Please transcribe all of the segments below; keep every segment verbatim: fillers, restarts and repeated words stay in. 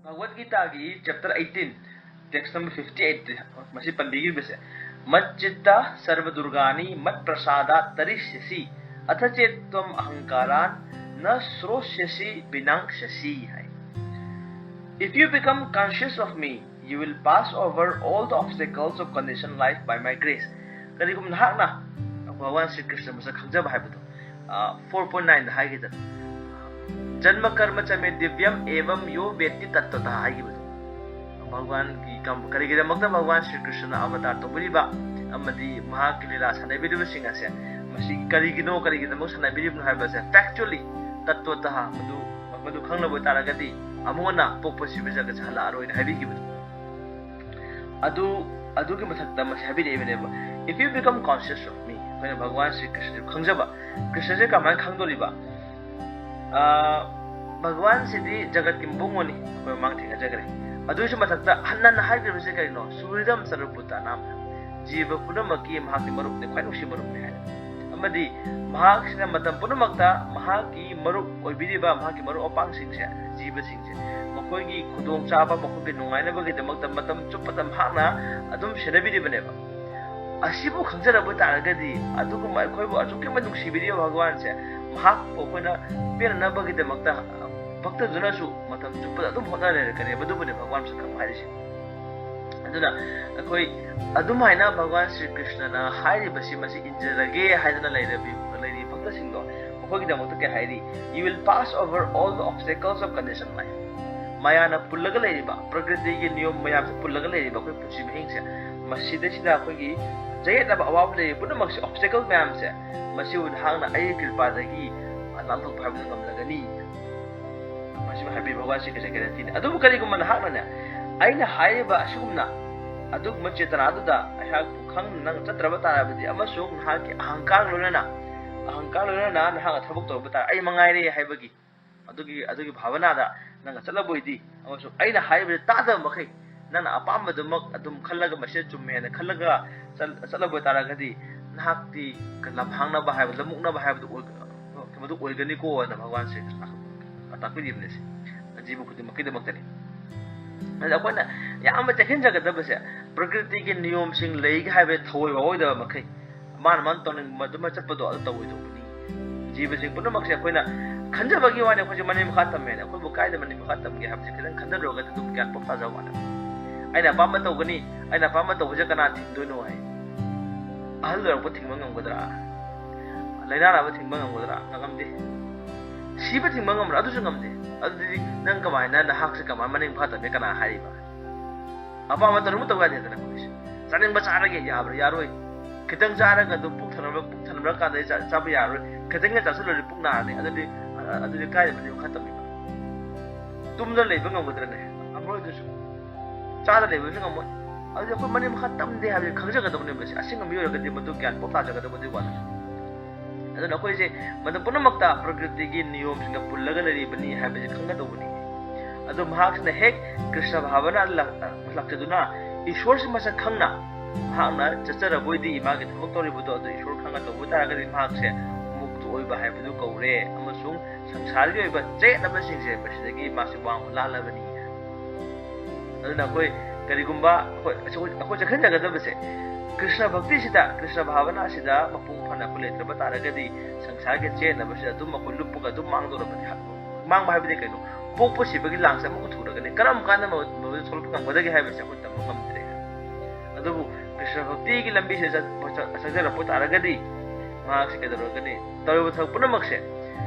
Bhagavad ꯒꯤꯇꯥꯒꯤ chapter eighteen, text number fifty eight, ꯃꯁꯤ ꯄꯟꯕꯤꯈꯤꯕꯁꯦ, "ꯃꯠꯆꯤꯠꯇ ꯁꯔꯕ ꯗꯨꯔꯒꯥꯅꯤ ꯃꯠ ꯄ꯭ꯔꯁꯥꯗ ꯇꯔꯤꯁ꯭ꯌꯁꯤ, ꯑꯊ ꯆꯦꯠ ꯇ꯭ꯋꯝ ꯑꯍꯪꯀꯥꯔꯥꯟ ꯅ ꯁ꯭ꯔꯣꯁ꯭ꯌꯁꯤ ꯕꯤꯅꯪꯁ꯭ꯌꯁꯤ" ꯍꯥꯏ꯫ "If you become conscious of me, you will pass over all the obstacles of conditioned life by my grace." ꯀꯔꯤꯒꯨꯝꯕ ꯅꯍꯥꯛꯅ ꯚꯒꯋꯥꯟ ꯁ꯭ꯔꯤ ꯀ꯭ꯔꯤꯁꯅ ꯃꯁꯛ ꯈꯪꯖꯕ ꯍꯥꯏꯕꯗꯣ, ꯐꯣꯔ ꯄꯣꯏꯟ ꯅꯥꯏꯟꯗ ꯍꯥꯏꯈꯤꯗꯅ, "ꯖꯟꯃ ꯀꯔꯃ ꯆ ꯃꯦ ꯗꯤꯕ꯭ꯌꯝ ꯑꯦꯕꯝ ꯌꯣ ꯚꯦꯠꯇꯤ ꯇꯠꯇꯇ" ꯍꯥꯏꯈꯤꯕꯗꯣ, ꯚꯒꯋꯥꯟꯒꯤ ꯀꯝ-, ꯀꯔꯤꯒꯤꯗꯃꯛꯇ ꯚꯒꯋꯥꯟ ꯁ꯭ꯔꯤ ꯀ꯭ꯔꯤꯁꯅꯅ ꯑꯕꯇꯥꯔ ꯇꯧꯕꯤꯔꯤꯕ ꯑꯃꯗꯤ ꯃꯍꯥꯛꯀꯤ ꯂꯤꯂꯥ ꯁꯥꯟꯅꯕꯤꯔꯤꯕꯁꯤꯡ ꯑꯁꯦ, ꯃꯁꯤ ꯀꯔꯤꯒꯤꯅꯣ, ꯀꯔꯤꯒꯤꯗꯃꯛ ꯁꯥꯟꯅꯕꯤꯔꯤꯕꯅꯣ ꯍꯥꯏꯕꯁꯦ factually, ꯇꯠꯇꯣꯇ ꯃꯗꯨ, ꯃꯗꯨ ꯈꯪꯂꯕ ꯑꯣꯏꯇꯥꯔꯒꯗꯤ ꯑꯃꯨꯛ ꯍꯟꯅ ꯄꯣꯛꯄ ꯁꯤꯕ ꯖꯒꯠꯁꯦ ꯍꯜꯂꯛꯑꯔꯣꯏꯅ ꯍꯥꯏꯕꯤꯈꯤꯕꯗꯣ꯫ ꯑꯗꯨ, ꯑꯗꯨꯒꯤ ꯃꯊꯛꯇ ꯃꯁꯤ ꯍꯥꯏꯕꯤꯔꯛꯏꯕꯅꯦꯕ, "If you become conscious of me", ꯑꯩꯈꯣꯏꯅ ꯚꯒꯋꯥꯟ ꯁ꯭ꯔꯤ ꯀ꯭ꯔꯤꯁꯅꯁꯨ ꯈꯪꯖꯕ, ꯀ꯭ꯔꯤꯁꯅꯁꯦ ꯀꯃꯥꯏꯅ ꯈꯪꯗꯣꯔꯤꯕ? ꯑꯥ, ꯚꯒꯋꯥꯟꯁꯤꯗꯤ ꯖꯒꯠꯀꯤ ꯃꯕꯨꯡꯉꯣꯅꯤ, ꯑꯩꯈꯣꯏ ꯃꯃꯥꯡ ꯊꯦꯡꯅꯖꯈ꯭ꯔꯦ꯫ ꯑꯗꯨꯒꯤꯁꯨ ꯃꯊꯛꯇ ꯍꯟꯅ ꯍꯟꯅ ꯍꯥꯏꯈ꯭ꯔꯤꯕꯁꯦ ꯀꯔꯤꯅꯣ? "ꯁꯨꯍ꯭ꯔꯤꯗꯝ ꯁꯔꯕ ꯚꯨꯇꯥꯅꯥꯝ", ꯖꯤꯕ ꯄꯨꯝꯅꯃꯛꯀꯤ ꯃꯍꯥꯛꯀꯤ ꯃꯔꯨꯞꯅꯤ, ꯈ꯭ꯋꯥꯏ ꯅꯨꯡꯁꯤ ꯃꯔꯨꯞꯅꯤ ꯍꯥꯏꯅ꯫ ꯑꯃꯗꯤ ꯃꯍꯥꯛꯁꯤꯅ ꯃꯇꯝ ꯄꯨꯝꯅꯃꯛꯇ ꯃꯍꯥꯛꯀꯤ ꯃꯔꯨꯞ ꯑꯣꯏꯕꯤꯔꯤꯕ, ꯃꯍꯥꯛꯀꯤ ꯃꯔꯨꯞ ꯃꯄꯥꯡꯁꯤꯡꯁꯦ, ꯖꯤꯕꯁꯤꯡꯁꯦ, ꯃꯈꯣꯏꯒꯤ ꯈꯨꯗꯣꯡꯆꯥꯕ, ꯃꯈꯣꯏꯒꯤ ꯅꯨꯡꯉꯥꯏꯅꯕꯒꯤꯗꯃꯛꯇ ꯃꯇꯝ ꯆꯨꯞꯄꯗ ꯃꯍꯥꯛꯅ ꯑꯗꯨꯝ ꯁꯦꯟꯅꯕꯤꯔꯤꯕꯅꯦꯕ꯫ ꯑꯁꯤꯕꯨ ꯈꯪꯖꯔꯕ ꯇꯥꯔꯒꯗꯤ, ꯑꯗꯨꯒꯨꯝꯕ ꯑꯩꯈꯣꯏꯕꯨ ꯑꯁꯨꯛꯀꯤ ꯃꯇꯤꯛ ꯅꯨꯡꯁꯤꯕꯤꯔꯤꯕ ꯚꯒꯋꯥꯟꯁꯦ, ꯃꯍꯥꯛꯄꯨ ꯑꯩꯈꯣꯏꯅ ꯄꯦꯟꯅꯅꯕꯒꯤꯗꯃꯛꯇ ꯚꯛꯇꯗꯨꯅꯁꯨ ꯃꯇꯝ ꯆꯨꯞꯄꯗ ꯑꯗꯨꯝ ꯍꯣꯠꯅ ꯂꯩꯔꯛꯀꯅꯦꯕ꯫ ꯑꯗꯨꯕꯨꯅꯦ ꯚꯒꯋꯥꯟ ꯃꯁꯛ ꯈꯪꯕ ꯍꯥꯏꯔꯤꯁꯦ꯫ ꯑꯗꯨꯅ ꯑꯩꯈꯣꯏ ꯑꯗꯨꯝꯍꯥꯏꯅ ꯚꯒꯋꯥꯟ ꯁ꯭ꯔꯤ ꯀ꯭ꯔꯤꯁꯅꯅ ꯍꯥꯏꯔꯤꯕꯁꯤ, ꯃꯁꯤ ꯏꯟꯖꯔꯒꯦ ꯍꯥꯏꯗꯅ ꯂꯩꯔꯕꯤ-, ꯂꯩꯔꯤꯕ ꯚꯛꯇꯁꯤꯡꯗꯣ, ꯃꯈꯣꯏꯒꯤꯗꯃꯛꯇ ꯀꯩ ꯍꯥꯏꯔꯤ? "You will pass over all the obstacles of conditioned life." ꯃꯌꯥꯝꯅ ꯄꯨꯜꯂꯒ ꯂꯩꯔꯤꯕ, ꯄ꯭ꯔꯀ꯭ꯔꯤꯇꯤꯒꯤ ꯅꯤꯌꯣꯝ ꯃꯌꯥꯝꯁꯦ ꯄꯨꯜꯂꯒ ꯂꯩꯔꯤꯕ ꯑꯩꯈꯣꯏ ꯄꯨꯟꯁꯤ ꯃꯍꯤꯡꯁꯦ, ꯃꯁꯤꯗꯩꯁꯤꯗ ꯑꯩꯈꯣꯏꯒꯤ ꯆꯌꯦꯠꯅꯕ, ꯑꯋꯥꯕ ꯂꯩꯔꯤꯕ ꯄꯨꯝꯅꯃꯛꯁꯦ, obstacle ꯃꯌꯥꯝꯁꯦ, ꯃꯁꯤꯕꯨ ꯅꯍꯥꯛꯅ ꯑꯩꯒꯤ ꯀ꯭ꯔꯤꯄꯥꯗꯒꯤ ꯂꯥꯟꯊꯣꯛꯄ ꯍꯥꯏꯕꯗꯨ ꯉꯝꯂꯒꯅꯤ꯫ ꯃꯁꯤꯕꯨ ꯍꯥꯏꯕꯤꯕ ꯚꯒꯋꯥꯟ ꯁ꯭ꯔꯤ ꯀ꯭ꯔꯤꯁꯅ ꯒꯦꯔꯦꯟꯇꯤꯅꯤ꯫ ꯑꯗꯨꯕꯨ ꯀꯔꯤꯒꯨꯝꯕ ꯅꯍꯥꯛꯅꯅꯦ, ꯑꯩꯅ ꯍꯥꯏꯔꯤꯕ ꯑꯁꯤꯒꯨꯝꯅ ꯑꯗꯨꯒꯨꯝꯕ ꯆꯦꯇꯅꯥꯗꯨꯗ ꯑꯩꯍꯥꯛꯄꯨ ꯈꯪꯅ ꯅꯪ ꯆꯠꯇ꯭ꯔꯕ ꯇꯥꯔꯕꯗꯤ, ꯑꯃꯁꯨꯡ ꯅꯍꯥꯛꯀꯤ ꯑꯍꯪꯀꯥꯔ ꯂꯣꯏꯅꯅ, ꯑꯍꯪꯀꯥꯔ ꯂꯣꯏꯅꯅ ꯅꯍꯥꯛꯅ ꯊꯕꯛ ꯇꯧꯔꯕ ꯇꯥꯔꯦ, "ꯑꯩ ꯃꯉꯥꯏꯔꯦ" ꯍꯥꯏꯕꯒꯤ ꯑꯗꯨꯒꯤ, ꯑꯗꯨꯒꯤ ꯚꯥꯕꯅꯥꯗ ꯅꯪꯅ ꯆꯠꯂꯕ ꯑꯣꯏꯗꯤ, ꯑꯃꯁꯨꯡ ꯑꯩꯅ ꯍꯥꯏꯔꯤꯕꯗꯨ ꯇꯥꯗꯕ ꯃꯈꯩ ꯅꯪꯅ ꯑꯄꯥꯝꯕꯗꯨꯃꯛ ꯑꯗꯨꯝ ꯈꯜꯂꯒ, ꯃꯁꯤꯅ ꯆꯨꯝꯃꯦ ꯍꯥꯏꯅ ꯈꯜꯂꯒ ꯆꯠ-, ꯆꯠꯂꯕ ꯑꯣꯏꯇꯥꯔꯒꯗꯤ, ꯅꯍꯥꯛꯇꯤ ꯂꯝꯍꯥꯡꯅꯕ ꯍꯥꯏꯕ, ꯂꯝꯃꯨꯛꯅꯕ ꯍꯥꯏꯕꯗꯨ ꯑꯣꯏ-, ꯃꯗꯨ ꯑꯣꯏꯒꯅꯤꯀꯣ ꯍꯥꯏꯅ ꯚꯒꯋꯥꯟ ꯁ꯭ꯔꯤ ꯀ꯭ꯔꯤꯁꯅ ꯇꯥꯛꯄꯤꯔꯤꯕꯅꯤ꯫ ꯁꯤ ꯖꯤꯕ ꯈꯨꯗꯤꯡꯃꯛꯀꯤꯗꯃꯛꯇꯅꯤ꯫ ꯑꯗ ꯑꯩꯈꯣꯏꯅ ꯌꯥꯝꯅ ꯆꯦꯛꯁꯤꯟꯖꯒꯗꯕꯁꯦ, ꯄ꯭ꯔꯀ꯭ꯔꯤꯇꯤꯒꯤ ꯅꯤꯌꯣꯝꯁꯤꯡ ꯂꯩꯒ ꯍꯥꯏꯕ ꯊꯑꯣꯏ ꯐꯥꯎꯔꯣꯏꯗꯕ ꯃꯈꯩ, ꯃꯥꯅ ꯃꯥꯅ ꯇꯧꯅꯤꯡꯕ ꯑꯗꯨꯃ ꯆꯠꯄꯗꯣ ꯑꯗꯨ ꯇꯧꯔꯣꯏꯗꯧꯕꯅꯤ꯫ ꯖꯤꯕꯁꯤꯡ ꯄꯨꯝꯅꯃꯛꯁꯦ ꯑꯩꯈꯣꯏꯅ ꯈꯟꯖꯕꯒꯤ ꯋꯥꯅꯤ, ꯑꯩꯈꯣꯏꯁꯦ ꯃꯅꯤꯡ ꯃꯈꯥ ꯇꯝꯃꯦꯅ꯫ ꯑꯩꯈꯣꯏꯕꯨ ꯀꯥꯏꯗ ꯃꯅꯤꯡ ꯃꯈꯥ ꯇꯝꯒꯦ ꯍꯥꯏꯕꯁꯦ ꯈꯤꯇꯪ ꯈꯟꯊꯔꯨꯔꯒꯗꯤ ꯑꯗꯨꯝ ꯒ꯭ꯌꯥꯟ ꯄꯣꯞ ꯇꯥꯖꯕ ꯋꯥꯅꯤ꯫ ꯑꯩꯅ ꯑꯄꯥꯝꯕ ꯇꯧꯒꯅꯤ, ꯑꯩꯅ ꯑꯄꯥꯝꯕ ꯇꯧꯕꯁꯦ ꯀꯅꯥ ꯊꯤꯡꯗꯣꯏꯅꯣ ꯍꯥꯏ꯫ ꯑꯍꯜ ꯑꯣꯏꯔꯛꯄ ꯊꯤꯡꯕ ꯉꯝꯒꯗ꯭ꯔꯥ? ꯂꯥꯏꯅꯥ ꯅꯥꯕ ꯊꯤꯡꯕ ꯉꯝꯒꯗ꯭ꯔꯥ? ꯉꯝꯗꯦ꯫ ꯁꯤꯕ ꯊꯤꯡꯕ ꯉꯝꯕ꯭ꯔꯥ? ꯑꯗꯨꯁꯨ ꯉꯝꯗꯦ꯫ ꯑꯗꯨꯗꯤ ꯅꯪ ꯀꯃꯥꯏꯅ ꯅꯍꯥꯛꯁꯦ ꯀꯃꯥꯏꯅ ꯃꯅꯤꯡ ꯃꯈꯥ ꯇꯝꯃꯦ ꯀꯅꯥ ꯍꯥꯏꯔꯤꯕ? ꯑꯄꯥꯝꯕ ꯇꯧꯅꯤꯡꯕ ꯇꯧ ꯌꯥꯗꯦꯗꯅ ꯑꯩꯈꯣꯏꯁꯦ꯫ ꯆꯥꯅꯤꯡꯕ ꯆꯥꯔꯒꯦ ꯌꯥꯕ꯭ꯔꯥ? ꯌꯥꯔꯣꯏ꯫ ꯈꯤꯇꯪ ꯆꯥꯔꯒ ꯑꯗꯨꯝ ꯄꯨꯛ ꯊꯟꯅꯕ, ꯄꯨꯛ ꯊꯟꯅꯕ ꯀꯥꯟꯗ ꯆꯥ-, ꯆꯥꯕ ꯌꯥꯔꯣꯏ꯫ ꯈꯤꯇꯪꯒ ꯆꯥꯁꯤꯜꯂꯨꯔꯗꯤ ꯄꯨꯛ ꯅꯥꯔꯅꯤ꯫ ꯑꯗꯨꯗꯤ, ꯑ-, ꯑꯗꯨꯗꯤ ꯀꯥꯏꯗ ꯃꯅꯤꯡ ꯃꯈꯥ ꯇꯝꯃꯤꯕ? ꯇꯨꯝꯗ ꯂꯩꯕ ꯉꯝꯒꯗ꯭ꯔꯅꯦ? ꯉꯝꯃꯔꯣꯏ ꯑꯗꯨꯁꯨ꯫ ꯆꯥꯗ ꯂꯩꯕꯁꯨ ꯉꯝꯃꯣꯏ꯫ ꯑꯗꯨꯗꯤ ꯑꯩꯈꯣꯏ ꯃꯅꯤꯡ ꯃꯈꯥ ꯇꯝꯗꯦ ꯍꯥꯏꯕꯁꯦ ꯈꯪꯖꯒꯗꯕꯅꯦꯕ꯫ ꯁꯤ ꯑꯁꯦꯡꯕ ꯃꯤꯑꯣꯏ ꯑꯣꯏꯔꯒꯗꯤ ꯃꯗꯨ ꯒ꯭ꯌꯥꯟ ꯄꯣꯞ ꯇꯥꯖꯒꯗꯕꯗꯨꯒꯤ ꯋꯥꯅꯤ꯫ ꯑꯗꯨꯅ ꯑꯩꯈꯣꯏꯁꯦ ꯃꯇꯝ ꯄꯨꯝꯅꯃꯛꯇ ꯄ꯭ꯔꯀ꯭ꯔꯤꯇꯤꯒꯤ ꯅꯤꯌꯣꯝꯁꯤꯡꯒ ꯄꯨꯜꯂꯒ ꯂꯩꯔꯤꯕꯅꯤ ꯍꯥꯏꯕꯁꯤ ꯈꯪꯒꯗꯧꯕꯅꯤ꯫ ꯑꯗꯣ ꯃꯍꯥꯛꯁꯤꯅ ꯍꯦꯛ ꯀ꯭ꯔꯤꯁꯅ ꯚꯥꯕꯅ ꯂꯥꯛ-, ꯂꯥꯛꯆꯗꯨꯅ ꯏꯁꯣꯔꯁꯤ ꯃꯁꯛ ꯈꯪꯅ ꯃꯍꯥꯛꯅ ꯆꯠꯆꯔꯕꯣꯏꯗꯤ, ꯃꯥꯒꯤ ꯊꯕꯛ ꯇꯧꯔꯤꯕꯗꯣ ꯑꯗꯨ ꯏꯁꯣꯔ ꯈꯪꯅ ꯇꯧꯕ ꯇꯥꯔꯒꯗꯤ ꯃꯍꯥꯛꯁꯦ ꯃꯨꯛꯇ ꯑꯣꯏꯕ ꯍꯥꯏꯕꯗꯨ ꯀꯧꯔꯦ ꯑꯃꯁꯨꯡ ꯁꯪꯁꯥꯔꯒꯤ ꯑꯣꯏꯕ ꯆꯌꯦꯠꯅꯕꯁꯤꯡꯁꯦ ꯃꯁꯤꯗꯒꯤ ꯃꯥꯁꯦ ꯋꯥꯡꯃ ꯂꯥꯜꯂꯕꯅꯤ꯫ ꯑꯗꯨꯅ ꯑꯩꯈꯣꯏ ꯀꯔꯤꯒꯨꯝꯕ ꯑꯩꯈꯣꯏ, ꯑꯩꯈꯣꯏ, ꯑꯩꯈꯣꯏ ꯆꯦꯛꯁꯤꯟꯖꯒꯗꯕꯁꯦ ꯀ꯭ꯔꯤꯁꯅ ꯚꯛꯇꯤꯁꯤꯗ, ꯀ꯭ꯔꯤꯁꯅ ꯚꯥꯕꯅꯥꯁꯤꯗ ꯃꯄꯨꯡ ꯐꯥꯅ ꯑꯩꯈꯣꯏ ꯂꯩꯇ꯭ꯔꯕ ꯇꯥꯔꯒꯗꯤ ꯁꯪꯁꯥꯔꯒꯤ ꯆꯌꯦꯠꯅꯕꯁꯤꯗ ꯑꯗꯨꯝ ꯑꯩꯈꯣꯏ ꯂꯨꯞꯄꯒ ꯑꯗꯨꯝ ꯃꯥꯡꯗꯧꯔꯕꯅꯤ꯫ ꯃꯥꯡꯕ ꯍꯥꯏꯕꯗꯤ ꯀꯩꯅꯣ? ꯄꯣꯛꯄ ꯁꯤꯕꯒꯤ ꯂꯥꯡꯁꯦ ꯑꯃꯨꯛꯀ ꯊꯨꯔꯒꯅꯤ꯫ ꯀꯔꯝ ꯀꯥꯟꯗ ꯃ-, ꯃꯗꯨꯗ ꯊꯣꯛꯂꯛꯄ ꯉꯝꯒꯗꯒꯦ ꯍꯥꯏꯕꯁꯦ ꯑꯩꯈꯣꯏ ꯇꯝꯕ ꯉꯝꯗ꯭ꯔꯦ꯫ ꯑꯗꯨꯕꯨ ꯀ꯭ꯔꯤꯁꯅ ꯚꯛꯇꯤꯒꯤ ꯂꯝꯕꯤꯁꯤꯗ ꯆꯠ-, ꯆꯠ-, ꯆꯠꯆꯔꯛꯄ ꯇꯥꯔꯒꯗꯤ ꯃꯍꯥꯛꯁꯦ ꯀꯩꯗꯧꯔꯒꯅꯤ? ꯇꯧꯔꯤꯕ ꯊꯕꯛ ꯄꯨꯝꯅꯃꯛꯁꯦ